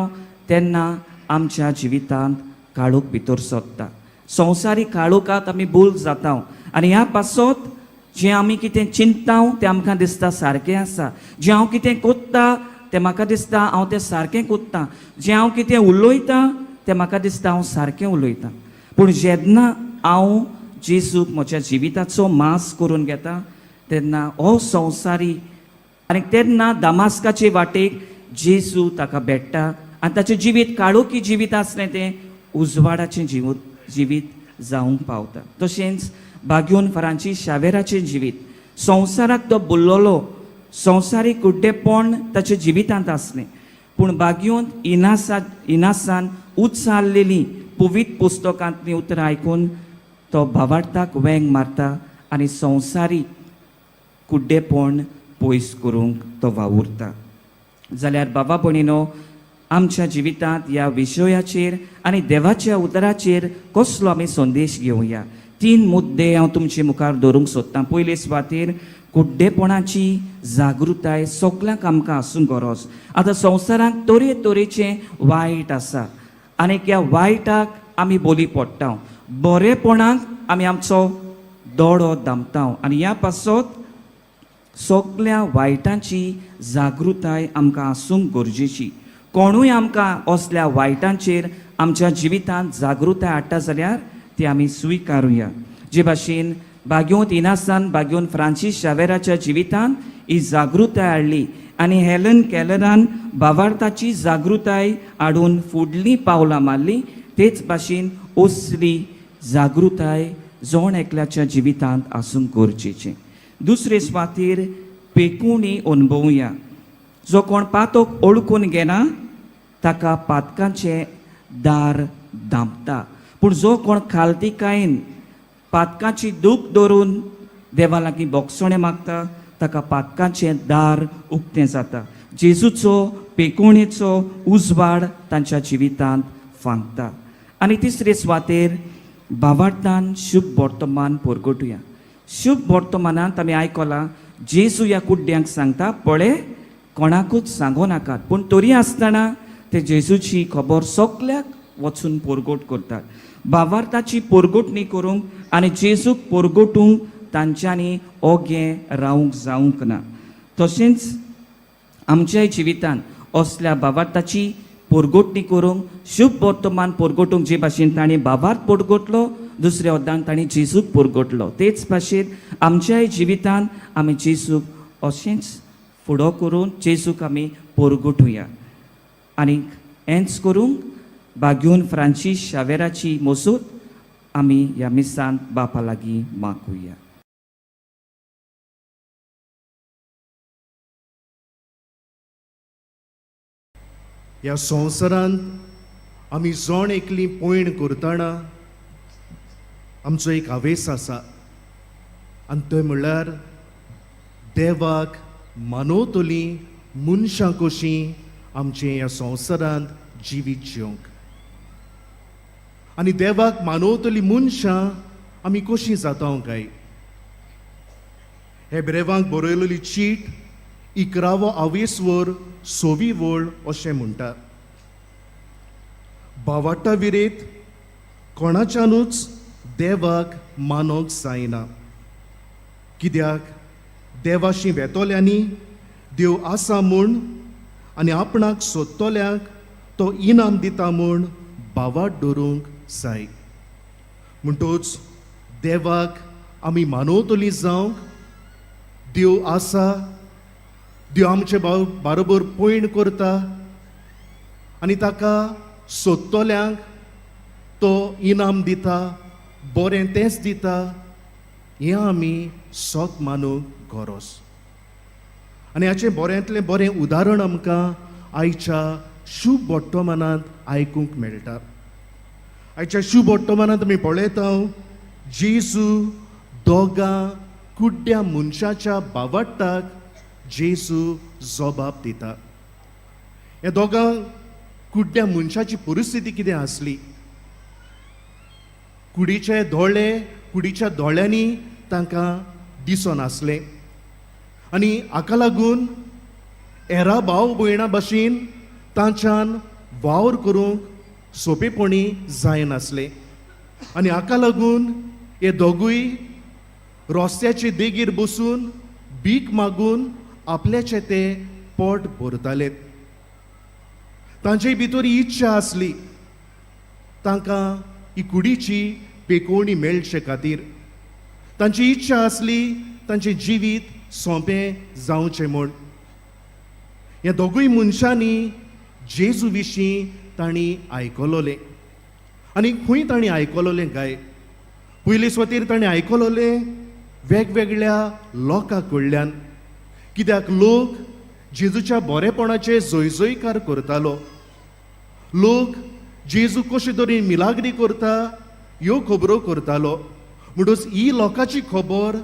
तेन्ना आमच्या जिवितांत काळोख भितर सरता. संवसारीक काळोखांत आमी भूल जाता आनी ह्या पासत जें आमी कितें चिंतता तें आमकां दिसता सारकें आसा, जें हांव कितें कोत्ता तें म्हाका दिसता हांव तें सारकें कोत्ता, जें हांव कितें उलयतां तें म्हाका दिसता हांव सारकें उलयतां. पूण जेन्ना हांव जेजूक म्हज्या जिविताचो मास करून घेता तेन्ना हो संवसारी आनी तेन्ना दामास्काचे वाटेक जेजू ताका भेट्टा आनी ताचें जिवीत काळोखी जिवीत आसलें तें उजवाडाचें जिवीत जावंक पावता. तशेंच बाग्योन फ्रांसीस शावेराचें जिवीत, संवसाराक तो बुल्लोलो, संवसारीक कुड्डेपण ताच्या जिवितांत आसलें, पूण बाग्योन इनासान उच्चारलेलीं पवित्र पुस्तकांतलीं उतरां आयकून तो भावार्थाक वेंग मारता आनी संवसारीक कुड्डेपण पयस करूंक तो वावुरता. जाल्यार बाबा भयणीनो, आमच्या जिवितांत ह्या विशयाचेर आनी देवाच्या उतराचेर कसलो आमी संदेश घेवया? तीन मुद्दे हांव तुमचे मुखार दवरूंक सोदतां. पयले सुवातेर कुड्डेपणाची जागृताय सगल्यांक आमकां आसूंक गरज. आतां संवसारांत तरेतरेचें वायट आसा आनी ह्या वायटाक आमी बोली पडटा, बरेपणाक आमी आमचो दोडो दामता आनी ह्या पासत सगल्या वायटांची जागृताय आमकां आसूंक गरजेची. कोणूय आमकां असल्या वायटांचेर आमच्या जिवितांत जागृताय हाडटा जाल्यार ती आमी स्विकारुया. जे भाशेन बाग्योंत इनासान बाग्योन फ्रांसीस शावेराच्या जिवितांत ही जागृताय हाडली आनी हेलन कॅलरान भावार्थाची जागृताय हाडून फुडलीं पावलां मारलीं, तेच भाशेन असली जागृताय जण एकल्याच्या जिवितांत आसूंक गरजेचें. दुसरे सुवातेर पेकुणी अणभवया. जो कोण पातक ओळखून घेना ताका पातकांचें दार धांपता, पूण जो कोण खालतिकायेन पातकाची दूख धरून देवा लागीं बोगसणें मागता ताका पातकाचें दार उक्तें जाता. जेजूचो पेकोणेचो उजवाड तांच्या जिवितांत फांकता. आनी तिसरे सुवातेर भावार्थान शुभ वर्तमान परगटुया. शुभ वर्तमानांत आमी आयकलां जेजू ह्या कुड्ड्यांक सांगता, पळय कोणाकूच सांगो नाकात, पूण तरी आसतना ते जेजूची खबर सगल्याक वचून परगट करतात. भावार्थाची परगटणी करूंक आनी जेजूक परगटूंक तांच्यांनी ओगें रावंक जावंक ना. तशेंच आमच्याय जिवितांत असल्या भावार्थाची परगटणी करूंक, शुभ वर्तमान परगटूंक जे भाशेन ताणें भावार्थ परगटलो, दुसऱ्या अर्दान ताणें जेजूक परगटलो, तेच भाशेन आमच्याय जिवितांत आमी जेजूक अशेंच फुडो करून जेजूक आमी परगटुया. आनी हेंच करूंक बाग्यून फ्रांसीस शावेराची मोसूत आमी ह्या मिसांत बापा लागीं मागुया. ह्या संवसारांत आमी जण एकली पयण करतना आमचो एक हावेस आसा आनी तो म्हणल्यार देवाक मानवतली मनशां कशीं आमचें ह्या संवसारांत जिवीत जिवंक. आनी देवाक मानवतली मनशां आमी कशीं जाता काय? हे ब्रेवांक बरयलेली चीट 11वो आवेसवर 6वी वळ अशें म्हणटा, भावाटा विरेत कोणाच्यानूच देवाक मानोंक जायना, कित्याक देवाशी वेतोल्यांनी देव आसा म्हूण आनी आपणाक सोदतल्यांक तो इनाम दिता म्हूण भावाट दवरूंक जाय. म्हणटूच देवाक आमी मानवतली जावंक देव आसा, देव आमचे बारोबर पयण करता आनी ताका सोदतल्यांक तो इनाम दिता, बरें तेंच दिता, हें आमी सोत मानूंक गरज. आनी हाचें बऱ्यांतलें बरें उदाहरण आमकां आयच्या शुभ वर्तमानांत आयकूंक मेळटा. आयच्या शुभ वर्तमानांत आमी पळयता जेजू दोगां कुड्ड्या मनशाच्या बावडटाक जेजू जबाब दिता. ह्या दोगां कुड्ड्या मनशाची परिस्थिती कितें आसली? कुडीचे दोळे, कुडीच्या दोळ्यांनी तांकां दिसनासलें आनी हाका लागून हेरा भाव भयणां भाशेन तांच्यान वावर करूंक सोंपेपणी जायनासलें आनी हाका लागून हे दोगूय रस्त्याचे देगेर बसून भीक मागून आपल्याचें ते पोट भरताले. तांचे भितर ही इच्छा आसली तांकां ही कुडीची पेकोवणी मेळचे खातीर, तांची इच्छा आसली तांचें जिवीत सोंपें जावचें म्हूण. ह्या दोगूय मनशांनी जेजू विशीं तांणी आयकलोलें आनी खंय तांणी आयकलोलें काय? पयले सुवातेर तांणी आयकलोलें वेगवेगळ्या लोकां कडल्यान, कित्याक लोक जेजूच्या बरेपणाचे जयजयकार करतालो, लोक जेजू कशे तरेन मिलाग्री करता ह्यो खबरो करतालो. म्हणटच ही लोकांची खबर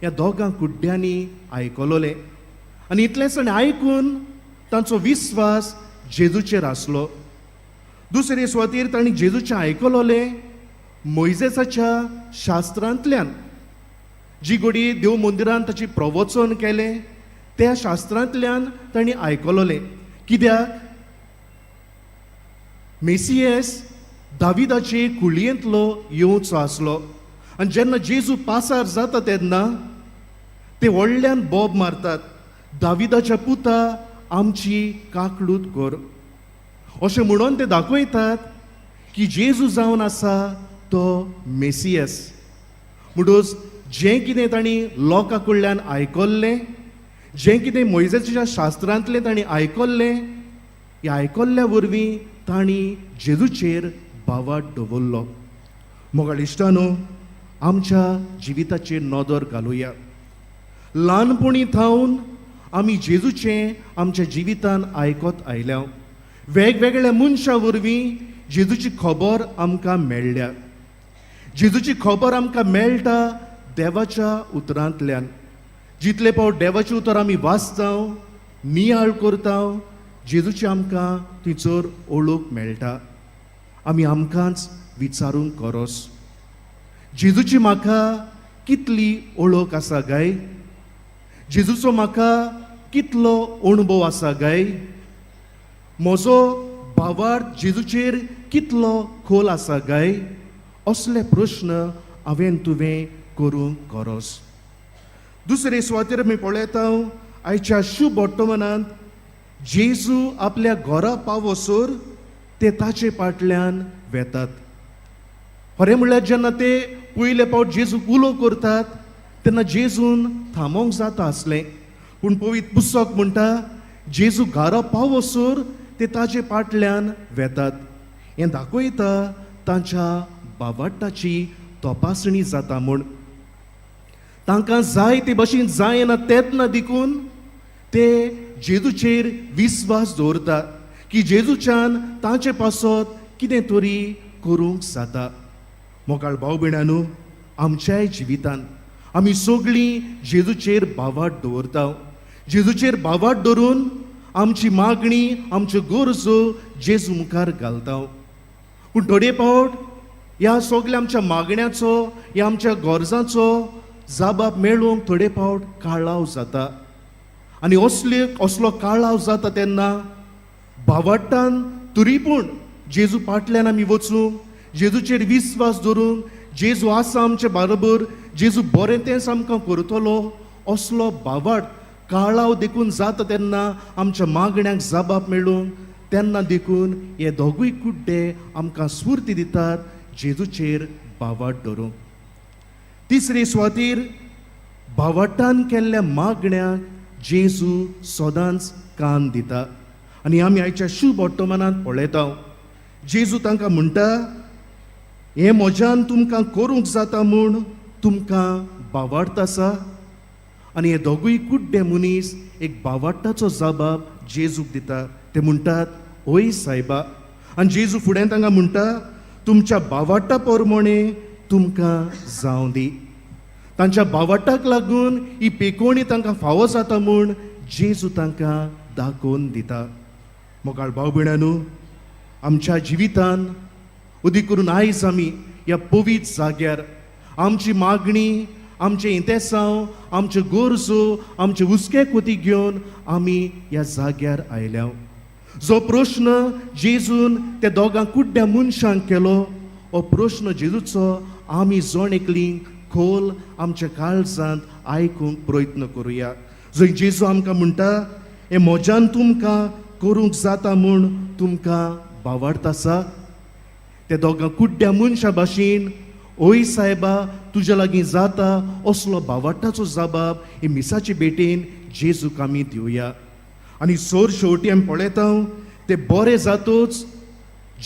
ह्या दोगां कुड्ड्यांनी आयकलोलें आनी इतलेंच ताणें आयकून तांचो विस्वास जेजूचेर आसलो. दुसरे सुवातेर तांणी जेजूचें आयकलोलें मोयजेसाच्या शास्त्रांतल्यान, जी घडी देव मंदिरान ताची प्रवचन केलें त्या शास्त्रांतल्यान तांणी आयकलोलें, कित्याक मेसियस दाविदाचे कुळयेंतलो येवचो आसलो. आनी जेन्ना जेजू पासार जाता तेन्ना ते व्हडल्यान बोब मारतात, दाविदाच्या पुता आमची काकळूत कर, अशें म्हणून ते दाखयतात की जेजू जावन आसा तो मेसियस. म्हणटकच जें कितें तांणी लोकां कडल्यान आयकल्लें, जें कितें मोयजेच्या शास्त्रांतलें तांणी आयकल्लें, ह्या आयकल्ल्या वरवीं तांणी जेजूचेर भावार्थ दवरलो. मोगाळ इश्टानो, आमच्या जिविताचेर नदर घालुया. ल्हानपणी थावन आमी जेजूचें आमच्या जिवितान आयकत आयल्या. वेगवेगळ्या मनशां वरवीं जेजूची खबर आमकां मेळ्ळ्या. जेजूची खबर आमकां मेळटा देवाच्या उतरांतल्यान. जितले फावट देवाचें उतर आमी वाचता, नियाळ करता, जेजूची आमकां थंयसर ओळख मेळटा. आमी आमकांच विचारूंक गरज, जेजूची म्हाका कितली ओळख आसा गाय? जेजूचो म्हाका कितलो अणभव आसा गाय? म्हजो भावार्थ जेजूचेर कितलो खोल आसा गाय? असले प्रश्न हांवें तुवें करूंक गरज. दुसरे सुवातेर आमी पळयता, आयच्या शुभ वर्तमानांत जेजू आपल्या घरा पावसर ते ताचे फाटल्यान वेतात. खरें म्हणल्यार जेन्ना ते पयले फावट जेजूक उलो करतात तेन्ना जेजून थांबोवंक जाता आसलें, पूण पवित्र पुस्तक म्हणटा जेजू घरा पावसर ते ताचे फाटल्यान वेतात. हें दाखयता तांच्या बावटाची तपासणी जाता म्हूण. तांकां जाय ते भशेन जायना तेन्ना देखून ते जेजूचेर विस्वास दवरता की जेजूच्यान तांचे पासत कितें तरी करूंक जाता. मोगाळ भाव भयणांनो, आमच्याय जिवितान आमी सगळीं जेजूचेर भावार्थ दवरता. जेजूचेर भावार्थ दवरून आमची मागणी, आमच्यो गरजो जेजू मुखार घालता. पूण थोडे फावट ह्या सगल्या आमच्या मागण्याचो, ह्या आमच्या गरजांचो जाबाब मेळूंक थोडे फावट काळाव जाता. आनी असले असलो काळाव जाता तेन्ना भावार्तान तरी पूण जेजू फाटल्यान आमी वचूंक, जेजूचेर विस्वास दवरूंक, जेजू आसा आमचे बरोबर, जेजू बरें तेंच आमकां करतलो असलो भावार्थ काळाव देखून जाता तेन्ना आमच्या मागण्यांक जबाब मेळूंक तेन्ना देखून हे दोगूय कुड्डे आमकां स्फूर्ती दितात जेजूचेर भावार्थ दवरूंक. तिसरे सुवातेर भावार्तान केल्ल्या मागण्याक जेजू सदांच कान दिता. आनी आमी आयच्या शुभ वर्तमानांत पळयता, जेजू तांकां म्हणटा, हें म्हज्यान तुमकां करूंक जाता म्हूण तुमकां भावार्थ आसा. आनी हे दोगूय कुड्डे मनीस एक भावार्ताचो जबाब जेजूक दिता. ते म्हणटात, ओय सायबा. आनी जेजू फुडें तांकां म्हणटा, तुमच्या भावार्ता प्रमाणे तुमकां जावं दी. तांच्या भावार्ताक लागून ही पेकोवणी तांकां फावो जाता म्हूण जेजू तांकां दाखोवन दिता. मोगाळ भाव भयणांनो, आमच्या जिवितान अदीक करून आयज आमी ह्या पवित्र जाग्यार आमची मागणी, आमचें इंतेसांव, आमच्यो गरजो, आमचे हुस्के कोती घेवन आमी ह्या जाग्यार आयल्या. जो प्रश्न जेजून त्या दोगां कुड्ड्या मनशांक केलो, हो प्रश्न जेजूचो आमी जण एकली खोल आमच्या काळजांत आयकूंक प्रयत्न करुया. जंय जेजू आमकां म्हणटा, हें म्हज्यान तुमकां करूंक जाता म्हूण तुमकां भावार्थ आसा? त्या दोगां कुड्ड्या मनशां भाशेन, ओय सायबा, तुज्या लागीं जाता असलो भावार्ताचो जबाब हे मिसाचे भेटेन जेजूक आमी दिवया. आनी सोर शेवटी आमी पळयता, ते बरे जातूच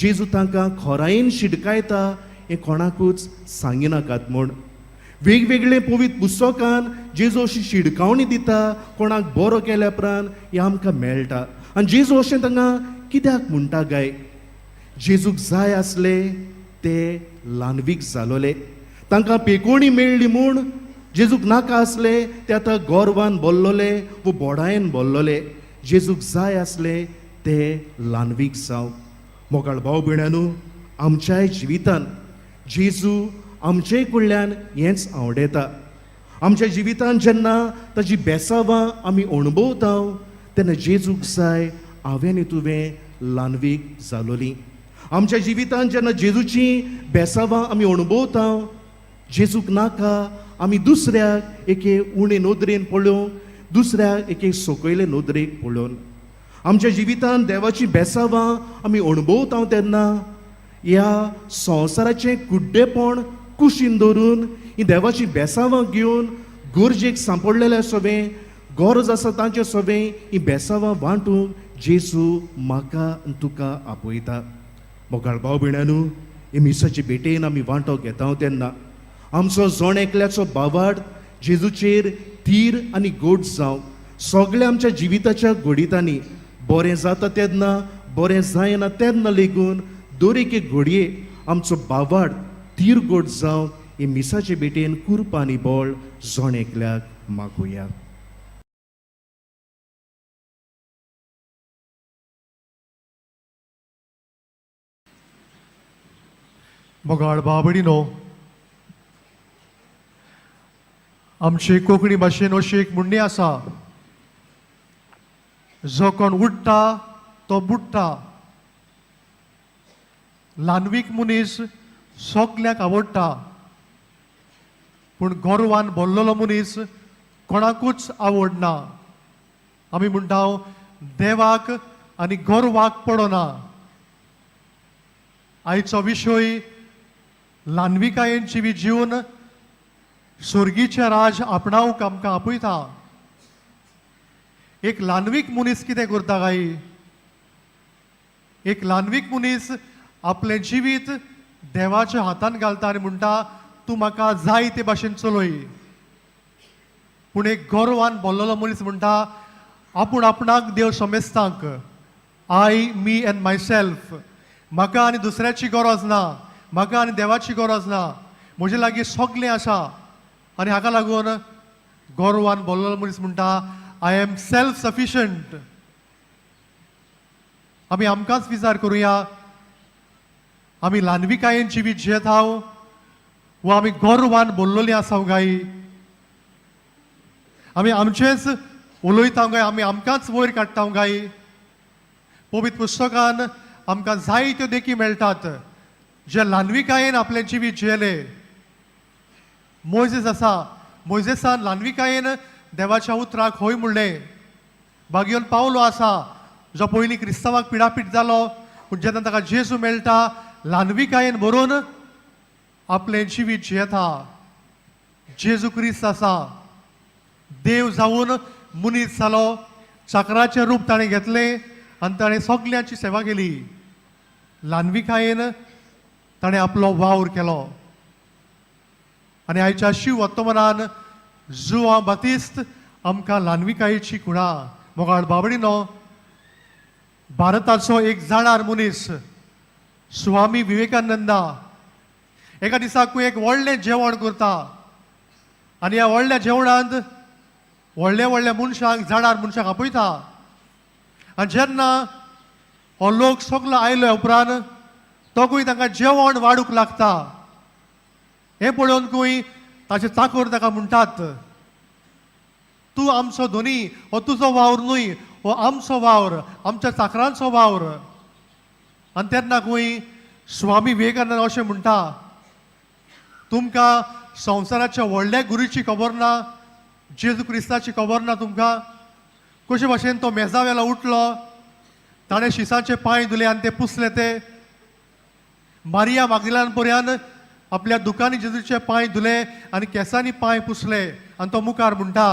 जेजू तांकां खोरायेन शिडकायता, हें कोणाकूच सांगिनाकात म्हूण. वेगवेगळे पवित्र पुस्तकान जेजू अशी शिडकावणी दिता कोणाक बरो केल्या उपरांत, हें आमकां मेळटा. आनी जेजू अशें तांकां कित्याक म्हणटा गाय? जेजूक जाय आसले ते ल्हानवीक जालोले. तांकां पेकोवणी मेळ्ळी म्हूण जेजूक नाका आसले ते आतां गोरवान बोल्लोले वो बोडायेन बोल्लोले. जेजूक जाय आसले ते ल्हानवीक जावं. मोगाळ भाव भयणांनो, आमच्याय जिवितान जेजू आमचे कडल्यान हेंच आवडयता. आमच्या जिवितान जेन्ना ताजी बेसावां आमी अणभवता तेन्ना जेजूक जाय हांवें आनी तुवें ल्हानवीक जालोली. आमच्या जिवितान जेन्ना जेजूची बेसावां आमी अणभवता, जेजूक नाका आमी दुसऱ्याक एके उणे नदरेन पळोवंक, दुसऱ्याक एके सकयले नदरेक पळोवन. आमच्या जिवितान देवाची बेसावां आमी अणभवता तेन्ना ह्या संवसाराचें कुड्डेपण कुशीन दवरून ही देवाची बेसांवां घेवन गरजेक सांपडलेल्या सगळें गरज आसा तांचे सगळें ही बेसांवां वांटूंक जेजू म्हाका आनी तुका आपयता. मोगाळ भाव भयणानू, ही मिसाचे भेटेन आमी वांटो घेता तेन्ना आमचो जण एकल्याचो बावाड जेजूचेर धीर आनी गोड जावं. सगळ्या आमच्या जिविताच्या घडितांनी बरें जाता तेन्ना, बरें जायना तेन्ना लेगून दर एके घडये आमचो बावाड धीर गोड जावं. ही मिसाचे भेटेन कुरपा आनी बळ जण एकल्याक मागुया. मोगाळ बाबडीनो, आमचे कोंकणी भाशेन अशी एक म्हणणी आसा, जो कोण उडटा तो बुडटा. ल्हानवीक मनीस सगल्याक आवडटा, पूण गोरवान बोल्लोलो मनीस कोणाकूच आवडना. आमी म्हणटा देवाक आनी गोरवाक पडना. आयचो विशय ल्हानविकायेन जिवीत जीवन स्वर्गीचें राज आपणावंक आमकां आपयता. एक ल्हानवीक मनीस कितें करता काय? एक ल्हानवीक मनीस आपलें जिवीत देवाच्या हातान घालता आनी म्हणटा तूं म्हाका जाय ते भाशेन चलय. पूण एक गोरवान बोल्लोलो मनीस म्हणटा आपूण आपणाक देव समेस्तांक, I me and my self, म्हाका आनी दुसऱ्याची गरज ना, म्हाका आनी देवाची गरज ना, म्हजे लागीं सगलें आसा. आनी हाका लागून गोरवान बोल्लोलो मनीस म्हणटा I am self sufficient. आमी आमकांच विचार करुया, आमी ल्हानविकायेन जिवीत जियेत हांव वा आमी गोरवान बोल्लोली आसा काय? आमी आमचेंच उलयता काय? आमी आमकांच वयर काडटा काय? पवित्र पुस्तकान आमकां जायत्यो देखी मेळटात जे ल्हानविकायेन आपलें जिवीत जियेले. मोयजेस आसा, मोयजेसान ल्हानविकायेन देवाच्या उतराक हय म्हणलें. बागियोन पावलो आसा जो पयलीं क्रिस्तांवाक पिडापीट जालो, पूण जेन्ना ताका जेजू मेळटा ल्हानविकायेन भरून आपलें जिवीत जियेता. जेजू क्रिस्त आसा, देव जावन मनीस जालो, चाकराचें रूप ताणें घेतलें आनी ताणें सगल्यांची सेवा केली. ल्हानविकायेन ताणें आपलो वावर केलो. आनी आयच्या शिव वर्तमानान जुवां बातिस्त आमकां ल्हानविकायेची खुणा. मोगाळ बाबडीनो, भारताचो एक जाणार मनीस स्वामी विवेकानंदा एका दिसाकूय एक व्हडलें जेवण करता आनी ह्या व्हडल्या जेवणांत व्हडल्या व्हडल्या मनशांक, जाणार मनशांक आपयता. आनी जेन्ना हो लोक सगलो आयलो उपरांत तोगूय तांकां जेवण वाडूंक लागता. हें पळोवन खंय ताचे चाकोर ताका म्हणटात, तूं आमचो धनी, हो तुजो वावर न्हय, हो आमचो वावर, आमच्या चाकरांचो वावर. आनी तेन्ना खंय स्वामी विवेकानंद अशें म्हणटा, तुमकां संवसाराच्या व्हडल्या गुरूची खबर ना, जेजू क्रिस्ताची खबर ना तुमकां. कशे भाशेन तो मेजा वेलो उठलो, ताणें शिसाचे पांय धुले आनी ते पुसले. ते मारिया मागदिलान पर्यान आपल्या दुकांनी जेजूचे पांय धुले आनी केंसांनी पांय पुसले. आनी तो मुखार म्हणटा,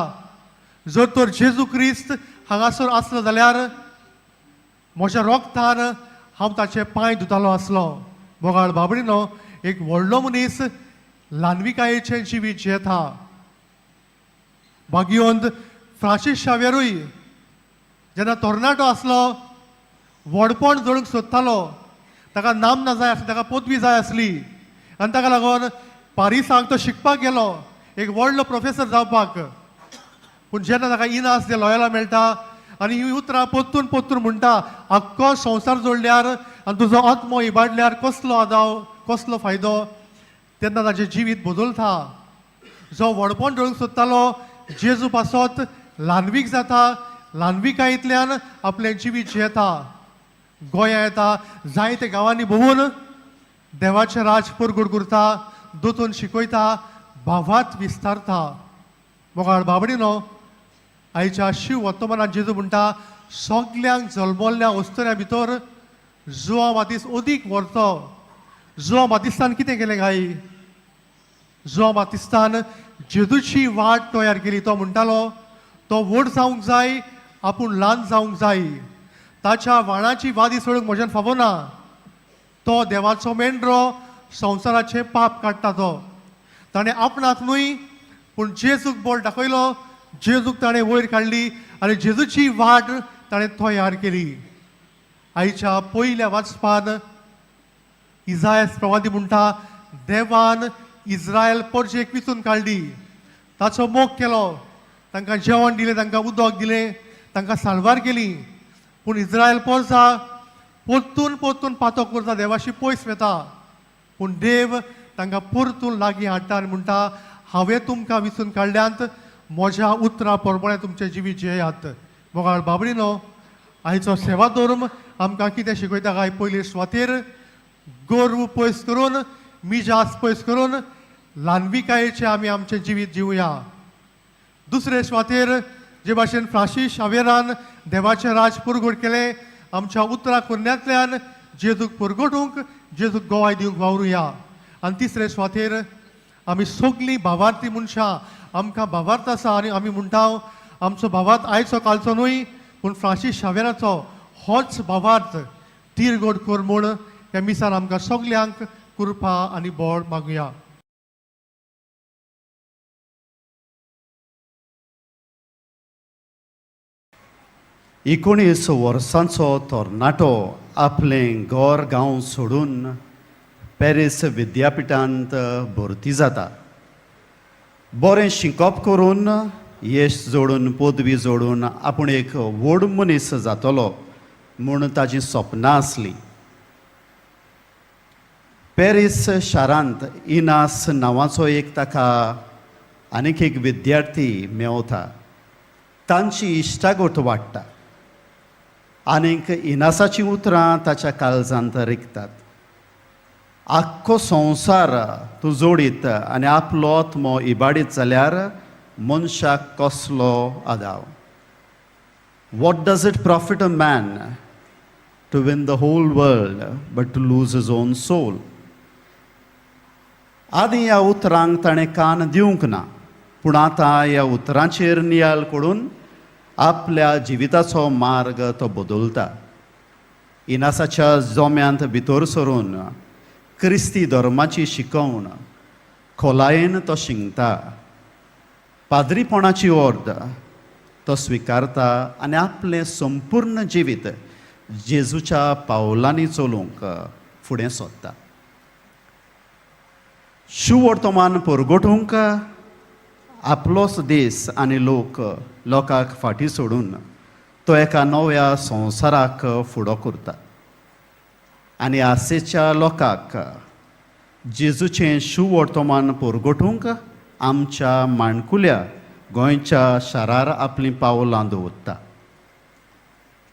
जर तर जेजू क्रिस्त हांगासर आसलो जाल्यार म्हज्या रोगतान हांव ताचे पांय धुतालो आसलो. मोगाळ बाबडीनो, एक व्हडलो मनीस ल्हानविकायेचें जिवीत जियेता. भाग्यवंत फ्रांसीस शाव्यरूय जेन्ना तरणाटो आसलो व्हडपण जोडूंक सोदतालो, ताका नामना जाय आसली, ताका पदवी जाय आसली आनी ताका लागून पारिसाक तो शिकपाक गेलो, एक व्हडलो प्रोफेसर जावपाक. पूण जेन्ना ताका इनास दे लॉयला मेळटा आनी ही उतरां परतून परतून म्हणटा, आख्खो संवसार जोडल्यार आनी तुजो आत्मो इबाडल्यार कसलो आदाव, कसलो फायदो. तेन्ना ताचें जिवीत बदलता. जो व्हडपण जोडूंक सोदतालो जेजू पासत ल्हानवीक जाता, ल्हानविकायेंतल्यान आपलें जिवीत जियेता. गोंया येता, जायते गांवांनी भोंवून देवाचें राज परगट करता, दोतोन शिकयता, भावात विस्तारता. मोगाळ बाबडीनो, आयच्या शिव वर्तमानात जेजू म्हणटा, सगल्यांक जल्मल्ल्या वस्तुऱ्या भितर जुवां बातीस अदीक व्हरतो. जुवांव बातिस्तान कितें केलें काय? जुवांव बातिस्तान जेजूची वाट तयार केली. तो म्हणटालो तो व्हड जावंक जाय, आपूण ल्हान जावंक जाय. ताच्या वाणाची वादी सोडूंक म्हज्यान फावना. तो देवाचो मेंढरो, संवसाराचें पाप काडटा तो. ताणें आपणाक न्हय पूण जेजूक बोल दाखयलो, जेजूक ताणें वयर काडली आनी जेजूची वाट ताणें तयार केली. आयच्या पयल्या वाचपान इजायस प्रवादी म्हणटा, देवान इस्रायल परजेक विचून काडली, ताचो मोग केलो, तांकां जेवण दिलें, तांकां उदक दिलें, तांकां साल्वार केली. पूण इस्रायल पोरसा परतून परतून पातक करता, देवाशी पयस वता. पूण देव तांकां परतून लागीं हाडटा आनी म्हणटा, हांवें तुमकां विचून काडल्यांत, म्हज्या उतरां प्रमाणें तुमचें जिवीत जियेयात. मोगाळ बाबडीनो, आयचो सेवा धर्म आमकां कितें शिकयता काय? पयले सुवातेर गोर्व पयस करून, मिजास पयस करून ल्हानविकायेचें आमी आमचें जिवीत जिवया. दुसरे सुवातेर जे भाशेन फ्रांसीस शावेरान देवाचें राज पुरगोट केलें, आमच्या उतरां कुरण्यांतल्यान जेजूक पुरगोटूंक, जेजूक गोवाय दिवंक वावरुया. आनी तिसरे सुवातेर आमी सगलीं भावार्थी मनशां, आमकां भावार्थ आसा आनी आमी म्हणटा आमचो भावार्थ आयचो कालचो न्हय, पूण फ्रांसीस शावेराचो होच भावार्थ तीरगोड कर म्हूण ह्या मिसान आमकां सगल्यांक कृपा आनी बळ मागुया. 19 वर्सांचो तरणाटो आपलें घर गांव सोडून पॅरीस विद्यापिठांत भरती जाता. बरें शिकप करून येश जोडून पदवी जोडून आपूण एक व्हड मनीस जातलो म्हूण ताजी सपनां आसलीं. पॅरीस शारांत इनास नांवाचो एक ताका आनीक एक विद्यार्थी मेवता. तांची इश्टागत वाडटा आनीक इनासाचीं उतरां ताच्या काळजांत रिगतात. आख्खो संवसार तूं जोडीत आनी आपलो आत्मो इबाडीत जाल्यार मनशाक कसलो आदाव. What does it profit a man to win the whole world but to lose his own soul? आदीं ह्या उतरांक ताणें कान दिवंक ना, पूण आतां ह्या उतरांचेर नियाळ करून आपल्या जिविताचो मार्ग तो बदलता. इनासाच्या जोम्यांत भितर सरून क्रिस्ती धर्माची शिकवण खोलायेन तो शिंकता. पाद्रीपणाची ऑर्द तो स्विकारता आनी आपलें संपूर्ण जिवीत जेजूच्या पावलांनी चलूंक फुडें सोदता. शुवर्तमान परगटूंक आपलोच देस आनी लोक लोकांक फाटीं सोडून तो एका नव्या संवसाराक फुडो करता आनी आसेच्या लोकांक जेजूचें शुवर्तमान परगटूंक आमच्या माणकुल्या गोंयच्या शारार आपलीं पावलां दवरता.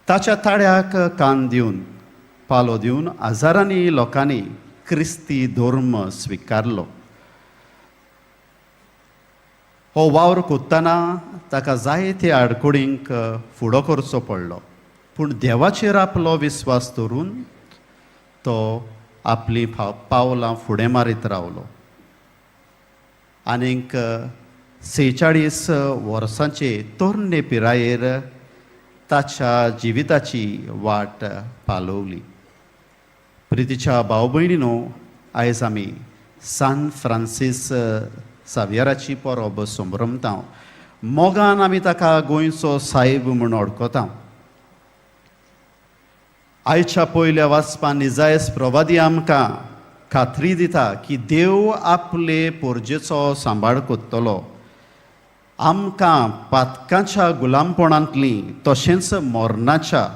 ताच्या ताळ्याक कान दिवन पालो दिवन हजारांनी लोकांनी क्रिस्ती धर्म स्विकारलो. हो वावर कोत्तना ताका जायते आडकुडींक फुडो करचो पडलो, पूण देवाचेर आपलो विस्वास दवरून तो आपलीं पावलां फुडें मारीत रावलो. आनीक 46 वर्सांचे तरणे पिरायेर ताच्या जिविताची वाट पालवली. प्रितीच्या भाव भयणीनो, आयज आमी सान फ्रांसीस सावियराची परब संभ्रमता. मोगान आमी ताका गोंयचो साहेब म्हूण वळखता. आयच्या पयल्या वाचपान इजायस प्रवादी आमकां खात्री दिता की देव आपले पोरजेचो सांबाळ करतलो. आमकां पातकाच्या गुलामपणांतली तशेंच मरणाच्या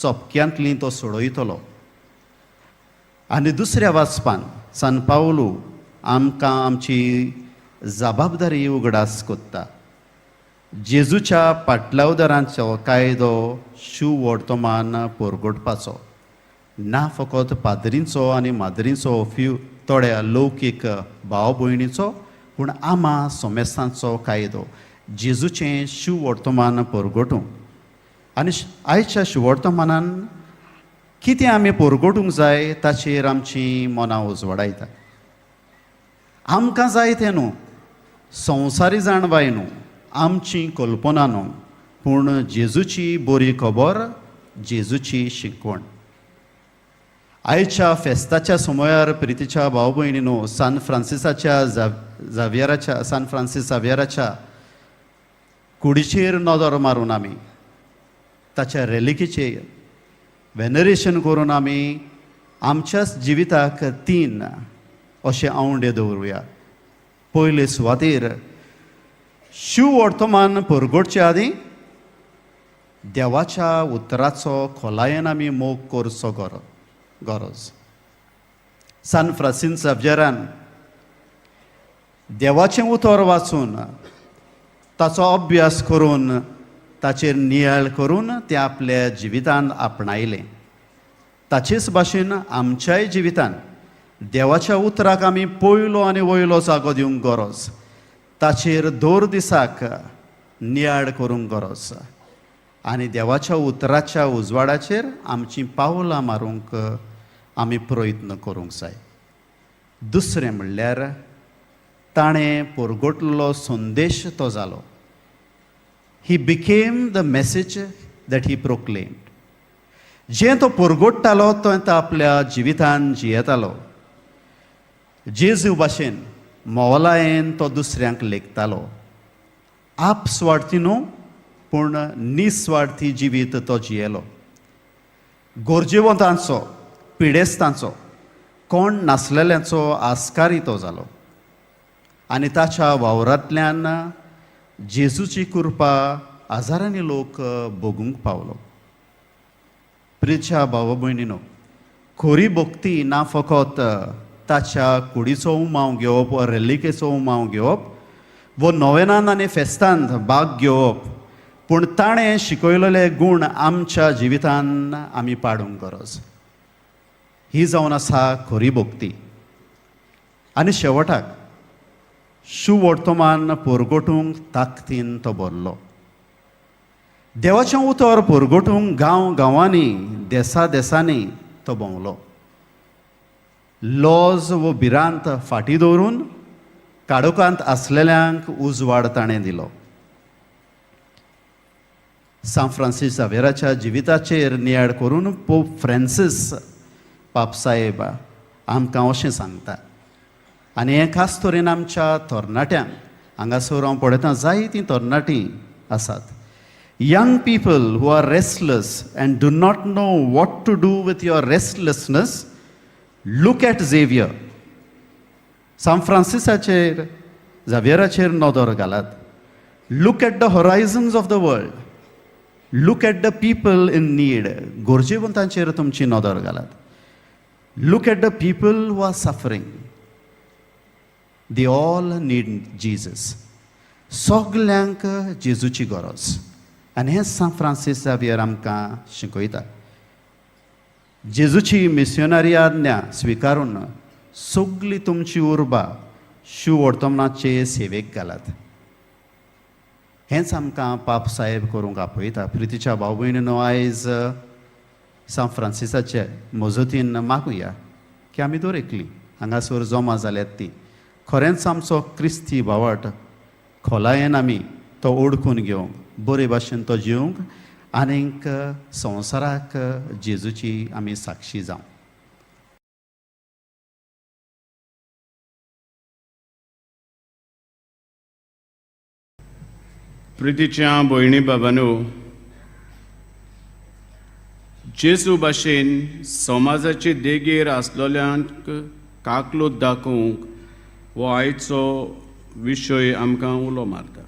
चपक्यांतली तो सोडयतलो. आनी दुसऱ्या वाचपान सान पावलू आमकां आमची जबाबदारी उगडास कोत्ता. जेजूच्या पाटलावदारांचो कायदो शुवर्तमान परगटपाचो ना फकत पाद्रींचो आनी माद्रींचो फ्यू थोड्या लौकीक भाव भयणीचो, पूण आमा सोमेस्तांचो कायदो जेजूचें शुवर्तमान परगटूं. आनी आयच्या शुवर्तमानान कितें आमी परगटूंक जाय ताचेर आमचीं मनां उजवाडायता. आमकां जाय तें न्हू, संवसारी जाणवाय न्हू, आमची कल्पना न्हू, पूण जेजूची बरी खबर, जेजूची शिकवण. आयच्या फेस्ताच्या समयार प्रितीच्या भाव भयणी न्हू, सान फ्रांसिसाच्या जावियराच्या, सान फ्रांसीस जावियराच्या कुडीचेर नदर मारून आमी ताच्या रेलिकीचेर वेनरेशन करून आमी आमच्याच जिविताक तीन अशे आंवडे दवरुया. पयले सुवातेर शिव वर्तमान परगटचे आदीं देवाच्या उतराचो खोलायेन आमी मोग करचो गरज. सान फ्रांसीस जावियरान देवाचें उतर वाचून ताचो अभ्यास करून ताचेर नियाळ करून तें आपल्या जिवितान आपणायलें. ताचेच भाशेन आमच्याय जिवितान देवाच्या उतराक आमी पयलो आनी वयलो जागो दिवंक गरज, ताचेर दर दिसाक नियाळ करूंक गरज आनी देवाच्या उतराच्या उजवाडाचेर आमचीं पावलां मारूंक आमी प्रयत्न करूंक जाय. दुसरें म्हणल्यार ताणें परगटलो संदेश तो जालो. He became the message that he proclaimed. जें तो परगट्टालो तो तो आपल्या जिवितान जियेतालो. जेजू भाशेन मोवलायेन तो दुसऱ्यांक लेखतालो. आप स्वार्थी न्हू पूण निस्वार्थी जिवीत तो जियेलो. गरजेवंतांचो, पिडेस्तांचो, कोण नासलेल्यांचो आस्कारी तो जालो आनी ताच्या वावरांतल्यान जेजूची कृपा हजारांनी लोक भोगूंक पावलो. प्रिच्या भाव भयणीनो, खरी भक्ती ना फकत ताच्या कुडीचो उमाव घेवप वा रेलिकेचो उमाव घेवप वो नोवेनान आनी फेस्तांत भाग घेवप, पूण ताणें शिकयलेले गूण आमच्या जिवितान आमी पाडूंक गरज. ही जावन आसा खरी भक्ती. आनी शेवटाक सुवर्तमान परगटूंक ताकदीन तो भरलो. देवाचें उतर परगटूंक गांव गांवांनी, देसा देसांनी तो भोंवलो. लॉज वो भिरांत फाटीं दवरून काळोखांत आसलेल्यांक उजवाड ताणें दिलो. सांत फ्रांसीस जावेराच्या जिविताचेर नियाळ करून पोप फ्रांसीस पापसाहेब आमकां अशें सांगता आनी हें खास तरेन आमच्या तरणाट्यांक. हांगासर हांव पळयतां जायतीं तरणाटीं आसात. Young people who are restless and do not know what to do with your restlessness, look at Xavier. सांत फ्रांसिसाचेर, जावियराचेर नदर घालात. Look at the horizons of the world. Look at the people in need. गरजेवंतांचेर तुमची नदर घालात. Look at the people who are suffering. They all need Jesus. सगल्यांक जेजूची गरज आनी हें सांत फ्रांसीस जावियर आमकां शिकयता. जेजूची मिसियोनरी आज्ञा स्विकारून सगली तुमची उर्बा शुवर्तमानाचे सेवेक घालात. हेंच आमकां पाप साहेब करूंक आपयता. प्रितीच्या भाव भयणीनो, आयज सांत फ्रांसिसाचे मजतीन मागुया की आमी दर एकली हांगासर जमा जाल्यात ती खरेंच आमचो क्रिस्ती भावार्त खोलायेन आमी तो ओळखून घेवंक, बरे भाशेन तो जिवंक आनीक संवसाराक जेजूची आमी साक्षी जावं. प्रितीच्या भयणी बाबांनो, जेजू भाशेन समाजाचे देगेर आसलेल्यांक काकलूत दाखोवंक हो आयचो विशय आमकां उलो मारता.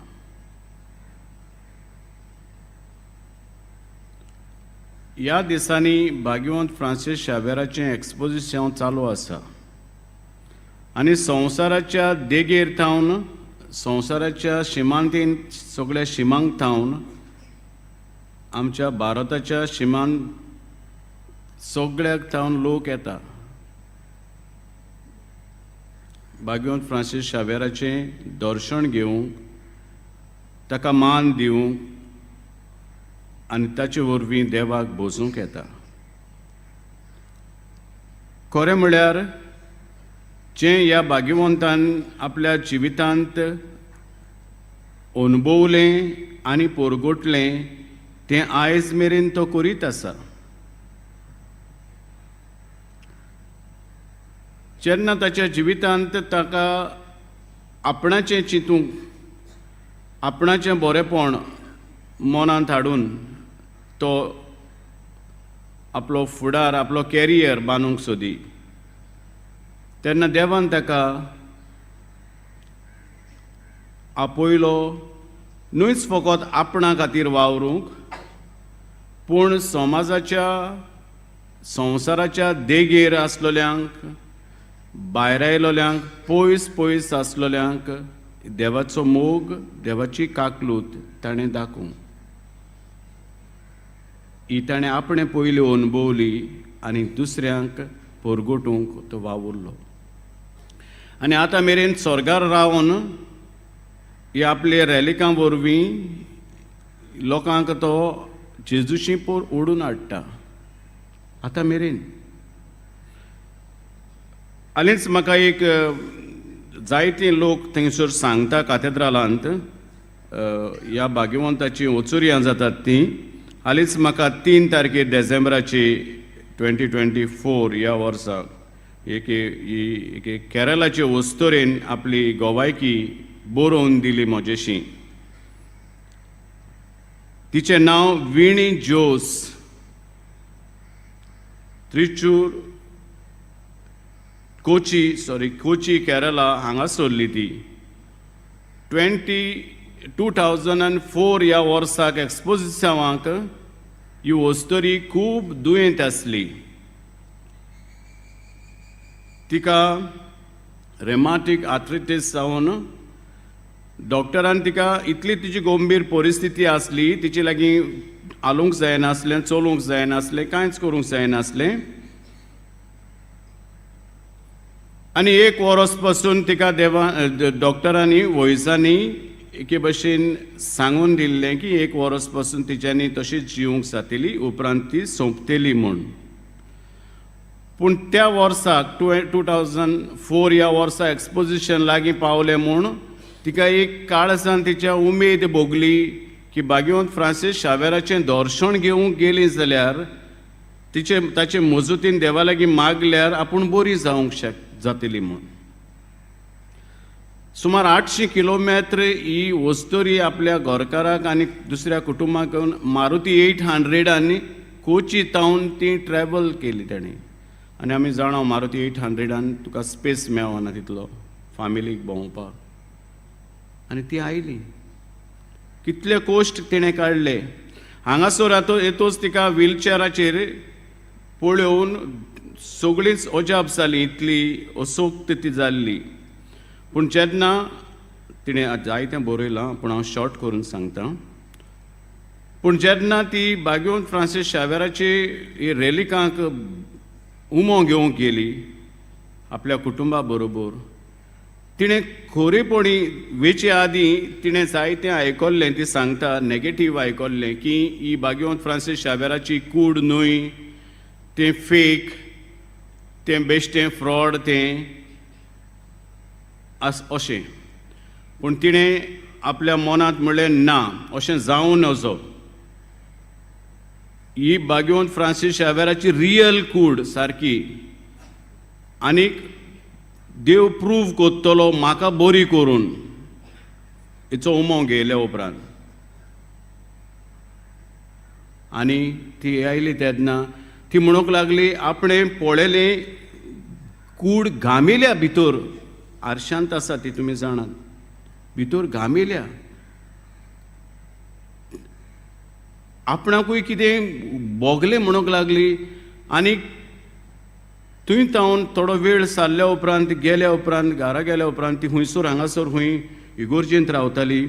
ह्या दिसांनी भाग्यवंत फ्रांसीस शावेराचें एक्सपोजिशन चालू आसा आनी संवसाराच्या देगेर थावन, संवसाराच्या शिमांतीन, सगळ्या शिमांक थावन, आमच्या भारताच्या शिमान सगळ्याक थावन लोक येता भाग्यवंत फ्रांसीस शावेराचें दर्शन घेवंक, ताका मान दिवंक आनी ताचे वरवीं देवाक भोजूंक येता. खरें म्हळ्यार जें ह्या भाग्यवंतान आपल्या जिवितांत अणभवलें आनी पोरगोटलें तें आयज मेरेन तो करीत आसा. जेन्ना ताच्या जिवितांत ताका आपणाचें चिंतूंक, आपणाचें बरेंपण मनांत हाडून तो आपलो फुडार, आपलो कॅरियर बांदूंक सोदी, तेन्ना देवान ताका आपयलो न्हूच फकत आपणा खातीर वावरूंक, पूण समाजाच्या, संवसाराच्या देगेर आसलेल्यांक, भायर आयलोल्यांक, पयस पयस आसलेल्यांक देवाचो मोग, देवाची काकलूत ताणें दाखोवंक. ही ताणें आपणें पयली अणभवली आनी दुसऱ्यांक परगटूंक तो वावुरलो. आनी आतां मेरेन स्वर्गार रावन ही आपले रॅलिकां वरवीं लोकांक तो जेजूशी पोर ओडून हाडटा आतां मेरेन. हालींच म्हाका एक जायते लोक थंयसर सांगता कातेद्रालांत ह्या भाग्यवंताची ओचुरयां जातात तीं. हालींच म्हाका 3 तारखेर डिसेंबराची 2024 ह्या वर्साक एक केरलाचे वस्तुरेन आपली गोवायकी बरोवन दिली म्हजेशी. तिचें नांव विणी जोस, त्रिचूर, कोची, सॉरी कोची केरला हांगा सोडली ती. 2004 ह्या वर्साक एक्सपोजिसांवाक ही वस्तुरी खूब दुयेंत आसली. तिका रेमाटीक आर्थ्रिटीस जावन डॉक्टरान तिका इतली तिची गंभीर परिस्थिती आसली, तिचे लागीं हालूंक जायनासलें, चलूंक जायनासलें, कांयच करूंक जायनासलें. आनी एक वर्स पासून तिका देवा डॉक्टरांनी, वैजांनी एके भशेन सांगून दिल्लें की एक वर्स पासून तिच्यांनी तशीच जिवंक जातली, उपरांत ती सोंपतली म्हूण. पूण त्या वर्साक 2004 ह्या वर्सा एक्सपोजिशन लागीं पावलें म्हूण तिका एक काळजान तिच्या उमेद भोगली की भाग्यवंत फ्रांसीस शावेराचें दर्शन घेवंक गेली जाल्यार तिचे ताचे मजुतीन देवा लागीं मागल्यार आपूण बरी जावंक जातली म्हूण. सुमार 800 किलोमेत्र ही वस्तुरी आपल्या घरकाराक आनी दुसऱ्या कुटुंबाक घेवन मारुती 800 आनी कोची तावन ती ट्रॅवल केली ताणें. आनी आमी जाणा मारुती 800 तुका स्पेस मेळना तितलो फामिलीक भोंवपाक. आनी ती आयली, कितले कोश्ट तिणें काडले. हांगासर आतां येतोच तिका व्हीलचॅराचेर पळोवन सगळींच अजाप जाली, इतली असोक्त ती जाल्ली. पूण जेन्ना तिणें जायतें बरयलां, पूण हांव शॉर्ट करून सांगता. पूण जेन्ना ती भाग्यवंत फ्रांसीस शावेराची ही रेलिकांक उमो घेवंक गेली आपल्या कुटुंबा बरोबर, तिणें खरेपणी वेचे आदीं तिणें जायतें आयकल्लें, ती सांगता नेगेटीव आयकल्लें की ही भाग्यवंत फ्रांसीस शावेराची कूड न्हय, तें फेक, तें बेश्टें फ्रॉड, तें अशें. पूण तिणें आपल्या मनांत म्हणलें ना, अशें जावं नजो, ही भाग्यवंत फ्रांसीस शावेराची रियल कूड सारकी आनीक देव प्रूव करतलो म्हाका बरी करून, हिचो उमो घेयल्या उपरांत. आनी ती आयली तेन्ना ती म्हणूंक लागली आपणें पळयलें कूड घामेल्या भितर, आरशांत आसा ती तुमी जाणात, भितर घामेल्या, आपणाकूय कितें भोगलें म्हणूंक लागली. आनी थंय तावन थोडो वेळ सारल्या उपरांत, गेल्या उपरांत, घरा गेल्या उपरांत ती खुंयसर हांगासर खंय इगोर्जेंत रावताली,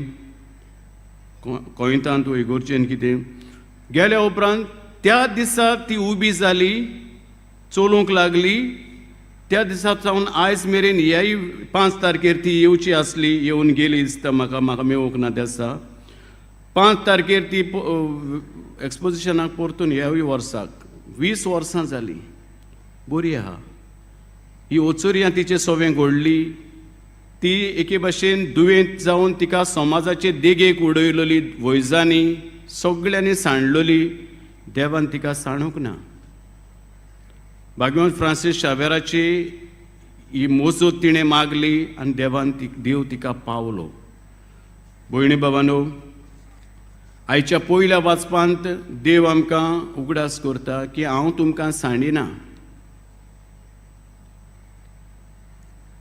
कोयंतांत इगोर्जेंत कितें गेल्या उपरांत त्या दिसा ती उबी जाली, चलूंक लागली. त्या दिसा सावन आयज मेरेन ह्याय 5 तारखेर ती येवची आसली, येवन गेली दिसता म्हाका, म्हाका मेळूंक ना त्या दिसा. 5 तारखेर ती एक्सपोजिशनाक परतून ह्याय वर्साक 20 वर्सां जालीं, बरी आहा. ही ओचोरयां तिचे सोवें घडली. ती एके भाशेन दुयेंत जावन तिका समाजाचे देगेक उडयलोली, वैजांनी सगळ्यांनी सांडलोली. देवान तिका सांडूंक ना. भाग्यवंत फ्रांसीस शावेराची ही मोजूत तिणें मागली आनी देवान ती देव तिका पावलो. भयणी बाबानो, आयच्या पयल्या वाचपांत देव आमकां उगडास करता की हांव तुमकां सांडिना.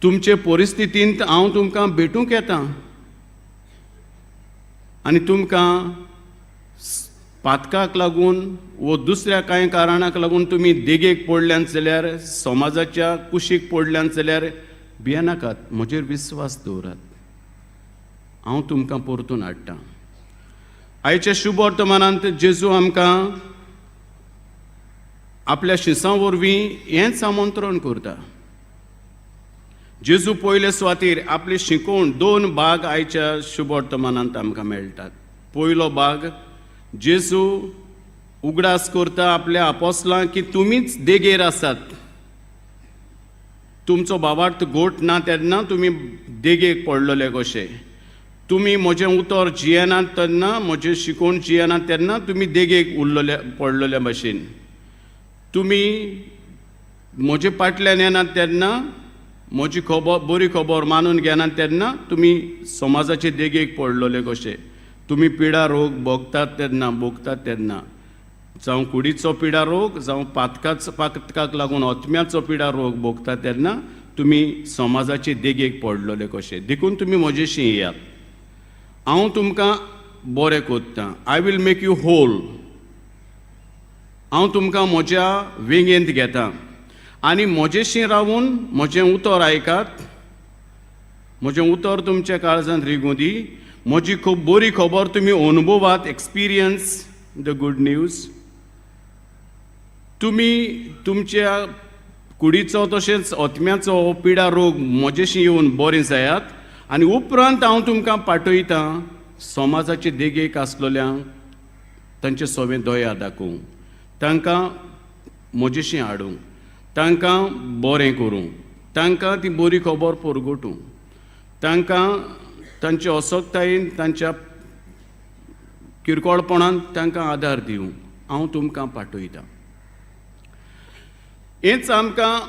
तुमचे परिस्थितींत हांव तुमकां भेटूंक येता आनी तुमकां पातकाक लागून वो दुसऱ्या कांय कारणाक लागून तुमी देगेक पडल्यात जाल्यार, समाजाच्या कुशीक पडल्यात जाल्यार भियेनाकात, म्हजेर विस्वास दवरात, हांव तुमकां परतून हाडटा. आयच्या शुभ वर्तमानांत जेजू आमकां आपल्या शिसां वरवीं हेंच आमंत्रण करता. जेजू पयले सुवातेर आपली शिकोवण दोन भाग आयच्या शुभ वर्तमानांत आमकां मेळटात. पयलो भाग, जेजू उगडास करता आपल्या आपोसलांक की तुमीच देगेर आसात, तुमचो भावार्थ गोट ना तेन्ना तुमी देगेक पडलेले कशे, तुमी म्हजें उतर जियेनात तेन्ना, म्हजें शिकोवण जियेनात तेन्ना तुमी देगेक उरलेले पडलेल्या भाशेन, तुमी म्हजे फाटल्यान येनात तेन्ना, म्हजी खबर बरी खबर मानून घेनात तेन्ना तुमी समाजाचे देगेक पडलेले कशे, तुमी पिडा रोग भोगतात तेन्ना, भोगतात तेन्ना, जावं कुडीचो पिडा रोग, जावं पातकाचो पातकाक लागून आत्म्याचो पिडा रोग भोगतात तेन्ना तुमी समाजाचे देगेक पडलेले कशे. देखून तुमी म्हजेशी येयात, हांव तुमकां बरें कोत्तां. I will make you whole. हांव तुमकां म्हज्या वेंगेंत घेता आनी म्हजेशी रावून म्हजें उतर आयकात, म्हजें उतर तुमच्या काळजांत रिगूं दी, म्हजी खूब बरी खबर तुमी अनुभवात, एक्सपिरियन्स the good news. तुमी तुमच्या कुडीचो तशेंच आत्म्याचो हो पिडा रोग म्हजेशी येवन बरें जायात आनी उपरांत हांव तुमकां पाठयतां समाजाचे देगेक आसलेल्यांक तांचे सोवें दया दाखोवंक, तांकां म्हजेशी हाडूंक, तांकां बरें करूंक, तांकां ती बरी खबर परगटूंक, तांकां तांचे असक्तायेन तांच्या किरकोळपणान तांकां आदार दिवंक हांव तुमकां पाठयतां. हेंच आमकां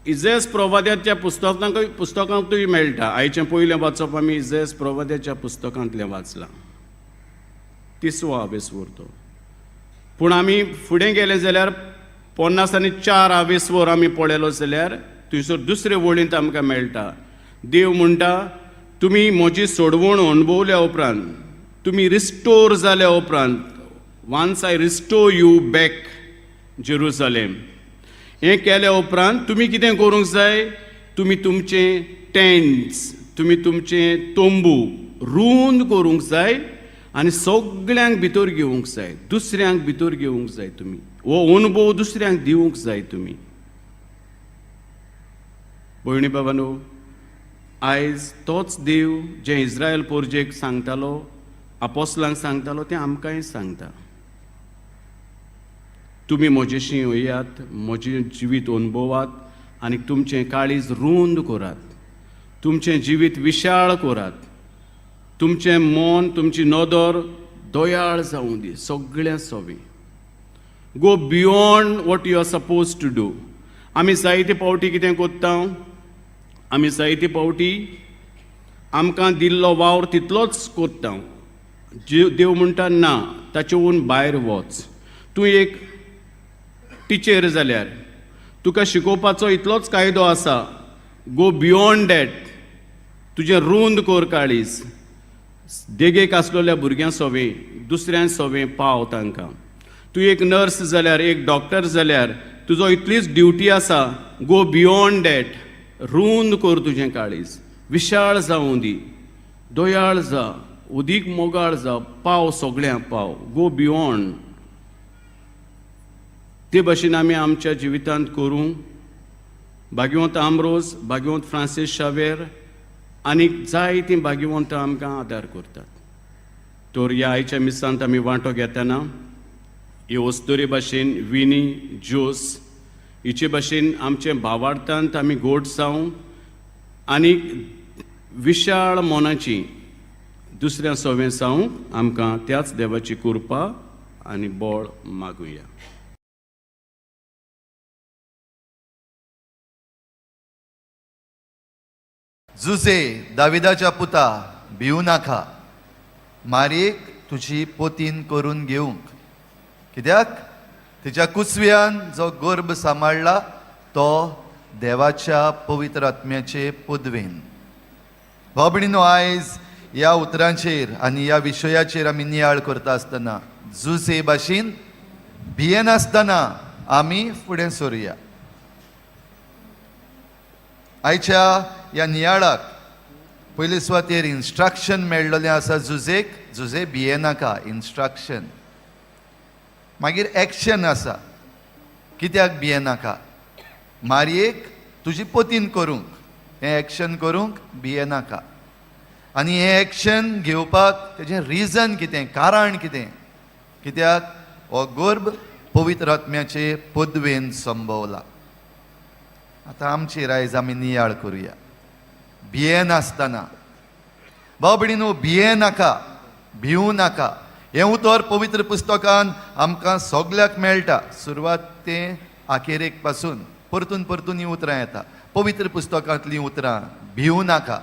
इजेस प्रवाद्याच्या पुस्तकांतूय मेळटा. आयचें पयलें वाचप आमी इजेस प्रवाद्याच्या पुस्तकांतलें वाचलां, तिसवो आवेस उरतो. पूण आमी फुडें गेले जाल्यार 54 आवेसवर आमी पळयलो जाल्यार थंयसर दुसरे वळींत आमकां मेळटा. देव म्हणटा, तुमी म्हजी सोडवण अणभवल्या उपरांत, तुमी रिस्टोर जाल्या उपरांत, once I restore you back Jerusalem, हें केल्या उपरांत तुमी कितें करूंक जाय, तुमी तुमचे टेंट्स, तुमी तुमचे तंबू रूंद करूंक जाय आनी सगळ्यांक भितर घेवंक जाय, दुसऱ्यांक भितर घेवंक जाय. तुमी हो अनुभव दुसऱ्यांक दिवंक जाय. तुमी भयणी बाबानो, आयज तोच देव जें इस्रायल पोरजेक सांगतालो, आपोसलांक सांगतालो, तें आमकांय सांगता. तुमी म्हजेशी येयात, म्हजें जिवीत अनुभवात आनी तुमचें काळीज रूंद करात, तुमचें जिवीत विशाळ करात, तुमचें मन, तुमची नदर दयाळ जावूं दी सगळ्यां Sobi. Go beyond what you are suppose to do. आमी जायते फावटी कितें कोत्ता, आमी जायते फावटी आमकां दिल्लो वावर तितलोच कोत्ता. देव म्हणटा ना, ताचे वून भायर वच. तूं एक टिचर जाल्यार तुका शिकोवपाचो इतलोच कायदो आसा, गो बियोंड that. तुजें रूंद कर काळीज, देगेक आसलेल्या भुरग्यां सोवें, दुसऱ्यां सोवें पाव तांकां. तूं एक नर्स जाल्यार, एक डॉक्टर जाल्यार तुजो इतलीच ड्युटी आसा, गो बियोंड that. रूंद कर तुजें काळीज, विशाळ जावूं दी, दयाळ जा, उदीक मोगाळ जा, पाव सगळ्यांक पाव, गो बियोंड. ते भशेन आमी आमच्या जिवितांत करूं. भाग्यवंत आमरोज, भाग्यवंत फ्रांसीस शावेर आनी जायतीं भाग्यवंतां आमकां आदार करतात. तर ह्या आयच्या मिसांत आमी वांटो घेतना हे वस्तुरे भाशेन विनी, जोस हिचे भाशेन आमचे भावार्थांत आमी गोड जावं आनी विशाळ मनाची दुसऱ्या सवें जावंक आमकां त्याच देवाची कृपा आनी बळ मागुया. जुजे दाविदाच्या पुता, भिवू नाका मारयेक तुजी पोतीन करून घेवंक, कित्याक तिच्या कुसव्यान जो गर्भ सांबाळ्ळा तो देवाच्या पवित्र आत्म्याचे पदवेन. भाव भयणीनो, आयज ह्या उतरांचेर आनी ह्या विशयाचेर आमी नियाळ करता आसतना जुजे भाशेन भियेनासतना आमी फुडें सरुया. आयच्या ह्या नियाळाक पयले सुवातेर इन्स्ट्रक्शन मेळ्ळलें आसा जुजेक, जुजे भियेनाका, इन्स्ट्रक्शन. मागीर एक्शन आसा, कित्याक भियेनाका, मारयेक तुजी पोतीन करूंक, हें एक्शन करूंक भियेनाका. आनी हें एक्शन घेवपाक तेजें रिजन कितें, कारण कितें, कित्याक हो गर्भ पवित्र आत्म्याचे पदवेन संभवला. आतां आमचेर आयज आमी नियाळ करुया भियेनासतना. भाव भयणीनो, भियेनाका, भिवू नाका हें उतर पवित्र पुस्तकान आमकां सगल्याक मेळटा. सुरवात तें आखेरेक पासून परतून परतून हीं उतरां येता पवित्र पुस्तकांतलीं उतरां, भिवू नाका.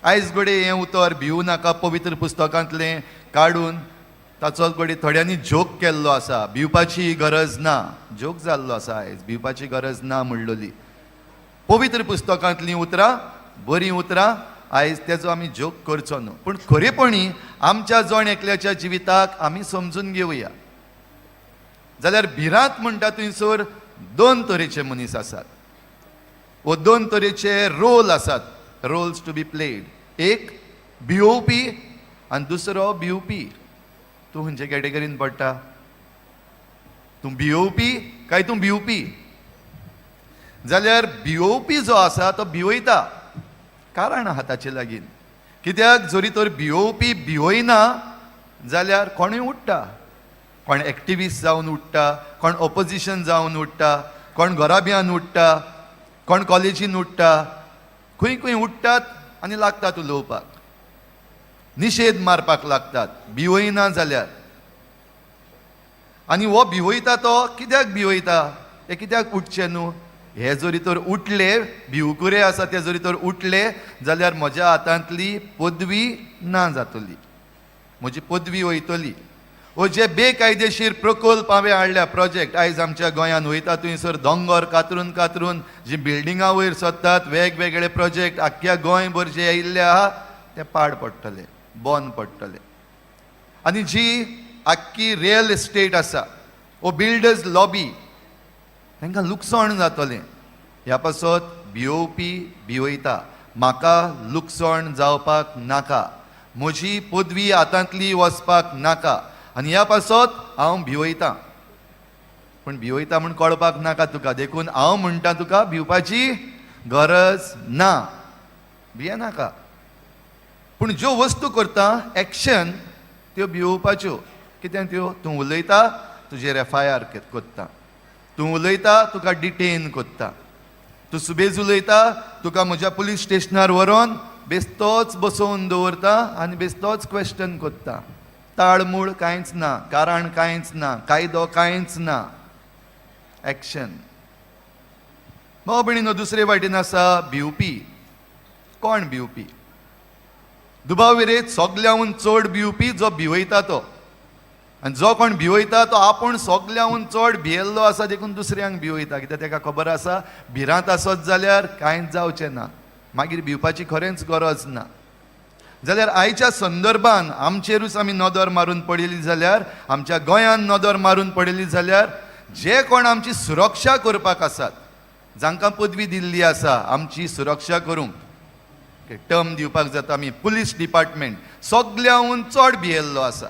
आयज घडये हें उतर भिवू नाका पवित्र पुस्तकांतलें काडून ताचो घडये थोड्यांनी जोक केल्लो आसा, भिवपाची गरज ना, जोक जाल्लो आसा आयज, भिवपाची गरज ना म्हणलोली. पवित्र पुस्तकांतलीं उतरां बरीं उतरां, आयज तेजो आमी जोक करचो न्हू, पूण खरेपणी आमच्या जण एकल्याच्या जिविताक आमी समजून घेवया. जाल्यार भिरांत म्हणटा थंयसर दोन तरेचे मनीस आसात वो दोन तरेचे रोल आसात, रोल्स टू बी प्लेड. एक भियोवपी आनी दुसरो भिवपी. तूं खंयचे कॅटेगरीन पडटा? तूं भियोवपी काय तूं भिवपी? जाल्यार भियोवपी जो आसा तो भिवयता, कारण आहा ताचे लागीं. कित्याक जरी तर भियोवपी भिवयना जाल्यार कोणूय उठ्ठा, कोण एक्टिविस्ट जावन उठ्ठा, कोण ओपोजिशन जावन उठ्ठा, कोण घराब्यान उठ्ठा, कोण कॉलेजीन उठ्ठा, खंय खंय उठ्ठात आनी लागतात उलोवपाक, निशेध मारपाक लागतात भिवयना जाल्यार. आनी हो भिवयता तो कित्याक भिवयता, हे कित्याक उठचे न्हू? हे जरी तर उठले, भिवकुरे आसा ते जरी तर उठले जाल्यार म्हज्या हातांतली पदवी ना जातली, म्हजी पदवी वयतली. वो जे बेकायदेशीर प्रकल्प हांवें हाडल्या, प्रोजेक्ट आयज आमच्या गोंयांत वयता थंयसर दोंगर कातरून कातरून जी बिल्डिंगां वयर सरतात, वेगवेगळे प्रोजेक्ट आख्ख्या गोंयभर जे आयिल्ले आहा ते पाड पडटले, बंद पडटले. आनी जी आख्खी रियल इस्टेट आसा वो बिल्डर्स लॉबी तांकां लुकसाण जातलें. ह्या पासत भियोवपी भिवयता, म्हाका लुकसाण जावपाक नाका, म्हजी पदवी हातांतली वचपाक नाका, आनी ह्या पासत हांव भिवयतां. पूण भिवयता म्हूण कळपाक नाका तुका, देखून हांव म्हणटा तुका भिवपाची गरज ना, भियेनाका. पूण ज्यो वस्तू करता एक्शन त्यो भिवोवपाच्यो. कितें त्यो? तूं उलयता तुजेर एफ I R कोत्ता, तूं उलयता तुका डिटेन कोत्ता, तूं सुबेज उलयता तुका म्हज्या पुलीस स्टेशनार व्हरोन बेस्तोच बसोवन दवरता आनी बेस्तोच क्वेश्चन कोत्ता. ताळमूळ कांयच ना, कारण कांयच ना, कायदो कांयच ना, एक्शन. भाव भयणीनो, दुसरे वाटेन आसा भिवपी. कोण भिवपी? दुबाव विरेत सगल्याहून चड भिवपी जो भिवयता तो. आनी जो कोण भिवयता तो आपूण सगल्याहून चड भियेल्लो आसा, देखून दुसऱ्यांक भिवयता. कित्याक ताका खबर आसा भिरांत आसत जाल्यार कांयच जावचें ना, मागीर भिवपाची खरेंच गरज ना. जाल्यार आयच्या संदर्भान आमचेरूच आमी नदर मारून पळयली जाल्यार, आमच्या गोंयान नदर मारून पळयली जाल्यार, जे कोण आमची सुरक्षा करपाक आसात, जांकां पदवी दिल्ली आसा आमची सुरक्षा करूंक, टर्म दिवपाक जाता आमी, पुलीस डिपार्टमेंट सगल्याहून चड भियेल्लो आसा.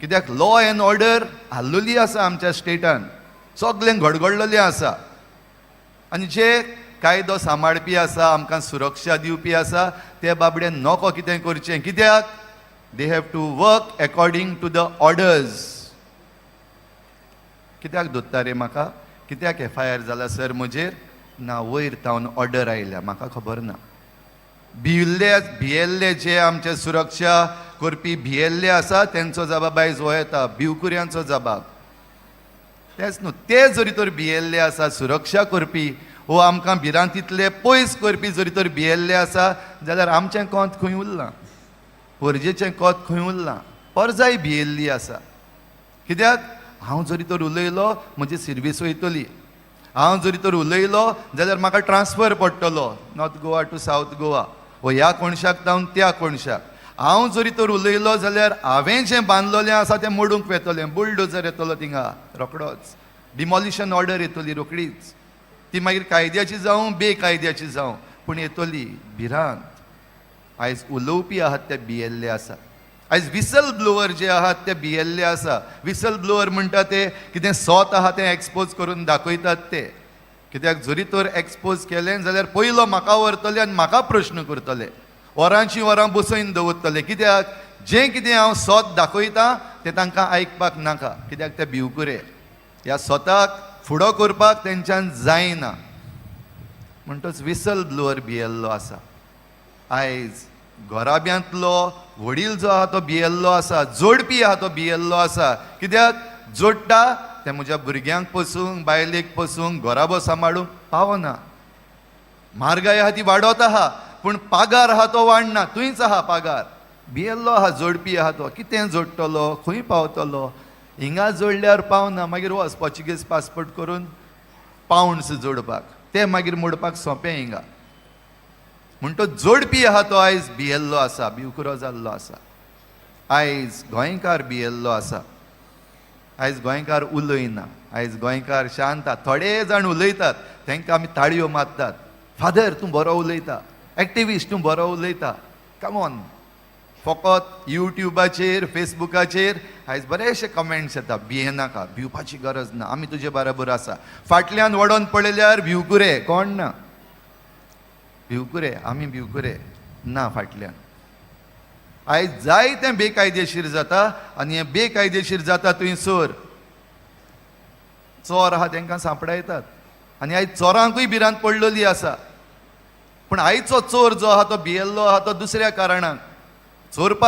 कित्याक लॉ एन्ड ऑर्डर हाल्लोली आसा आमच्या स्टेटान, सगळें घडघडलेलें आसा. आनी जे कायदो सांबाळपी आसा, आमकां सुरक्षा दिवपी आसा, ते बाबडे नको कितें करचें. कित्याक they have to work according to the orders. कित्याक दोत्ता रे म्हाका? कित्याक एफ I R जाला सर म्हजेर? ना, वयर तावन ऑर्डर आयल्या, म्हाका खबर ना. भिल्ले भियेल्ले जे आमचे सुरक्षा करपी भियेल्ले आसा तेंचो जबाब आयज हो येता, भिवकुऱ्यांचो जबाब तेच न्हू. ते जरी तर भियेल्ले आसा सुरक्षा करपी वो आमकां भिरांतीतले पयस करपी जरी तर भियेल्ले आसा जाल्यार आमचें कोंत खंय उरलां? परजेचें कोत खंय उरलां? परजाय भियेल्ली आसा. कित्याक? हांव जरी तर उलयलो म्हजी सिर्वीस वयतली, हांव जरी तर उलयलो जाल्यार म्हाका ट्रान्सफर पडटलो North Goa to South Goa वो ह्या कोणशाक जावन त्या कोणशाक. हांव जरी तर उलयलो जाल्यार हांवें जें बांदलोलें आसा तें मोडूंक वेतलें, बुलडोजर येतलो थिंगा रोकडोच, डिमॉलिशन ऑर्डर येतली रोकडीच, ती मागीर कायद्याची जावं बेकायद्याची जावं पूण येतली. भिरांत. आयज उलोवपी आहात ते भियेल्ले आसा. आयज विसल ब्लोवर जे आहात ते भियेल्ले आसा. विसल ब्लोवर म्हणटा ते कितें सोत आहा तें एक्सपोज करून दाखयतात ते. कित्याक जरी तर एक्सपोज केलें जाल्यार पयलो म्हाका व्हरतले आनी म्हाका प्रश्न करतले, वरांची वरां बसोवन दवरतले. कित्याक जें कितें हांव सोत दाखयता तें तांकां आयकपाक नाका. कित्याक ते भिवकुरे, ह्या सोताक फुडो करपाक तेंच्यान जायना. म्हणटच विसल ब्लोवर भियेल्लो आसा. आयज घराब्यांतलो वडील जो आहा तो भियेल्लो आसा, जोडपी आहा तो भियेल्लो आसा. कित्याक जोडटा तें म्हज्या भुरग्यांक पसून बायलेक पसून घराबो सांबाळूंक पावना. म्हारगाय आहा ती वाडत आहा पूण पागार आहा तो वाडना, थंयच आहा पागार. भियेल्लो आहा जोडपी आहा तो, कितें जोडटलो, खंय पावतलो? हिंगा जोडल्यार पावना, मागीर वच पोर्चुगीज पासपोर्ट करून पावंड्स जोडपाक, ते मागीर मोडपाक सोंपें हिंगा. म्हण तो जोडपी आहा तो आयज भियेल्लो आसा, भिवकुरो जाल्लो आसा. आयज गोंयकार भियेल्लो आसा. आयज गोंयकार उलयना, आयज गोंयकार शांत. थोडे जाण उलयतात तांकां आमी ताळयो मारतात, फादर तूं बरो उलयता, एक्टिविस्ट तूं बरो उलयता, कमॉन. फकत युट्युबाचेर फेसबुकाचेर आयज बरेचशे कमेंट्स येता, भियेनाका, भिवपाची गरज ना, आमी तुजे बराबर आसा. फाटल्यान वडोन पळयल्यार भिवकुरे कोण ना, भिवकुरे आमी भिवकुरे ना फाटल्यान. आयज जायतें बेकायदेशीर जाता आनी हें बेकायदेशीर जाता थंयसर चोर आहा तांकां सांपडायतात आनी आयज चोरांकूय भिरांत पडलेली आसा. पूण आयचो चोर जो आहा तो भियेल्लो आहा तो दुसऱ्या कारणाक चोरपा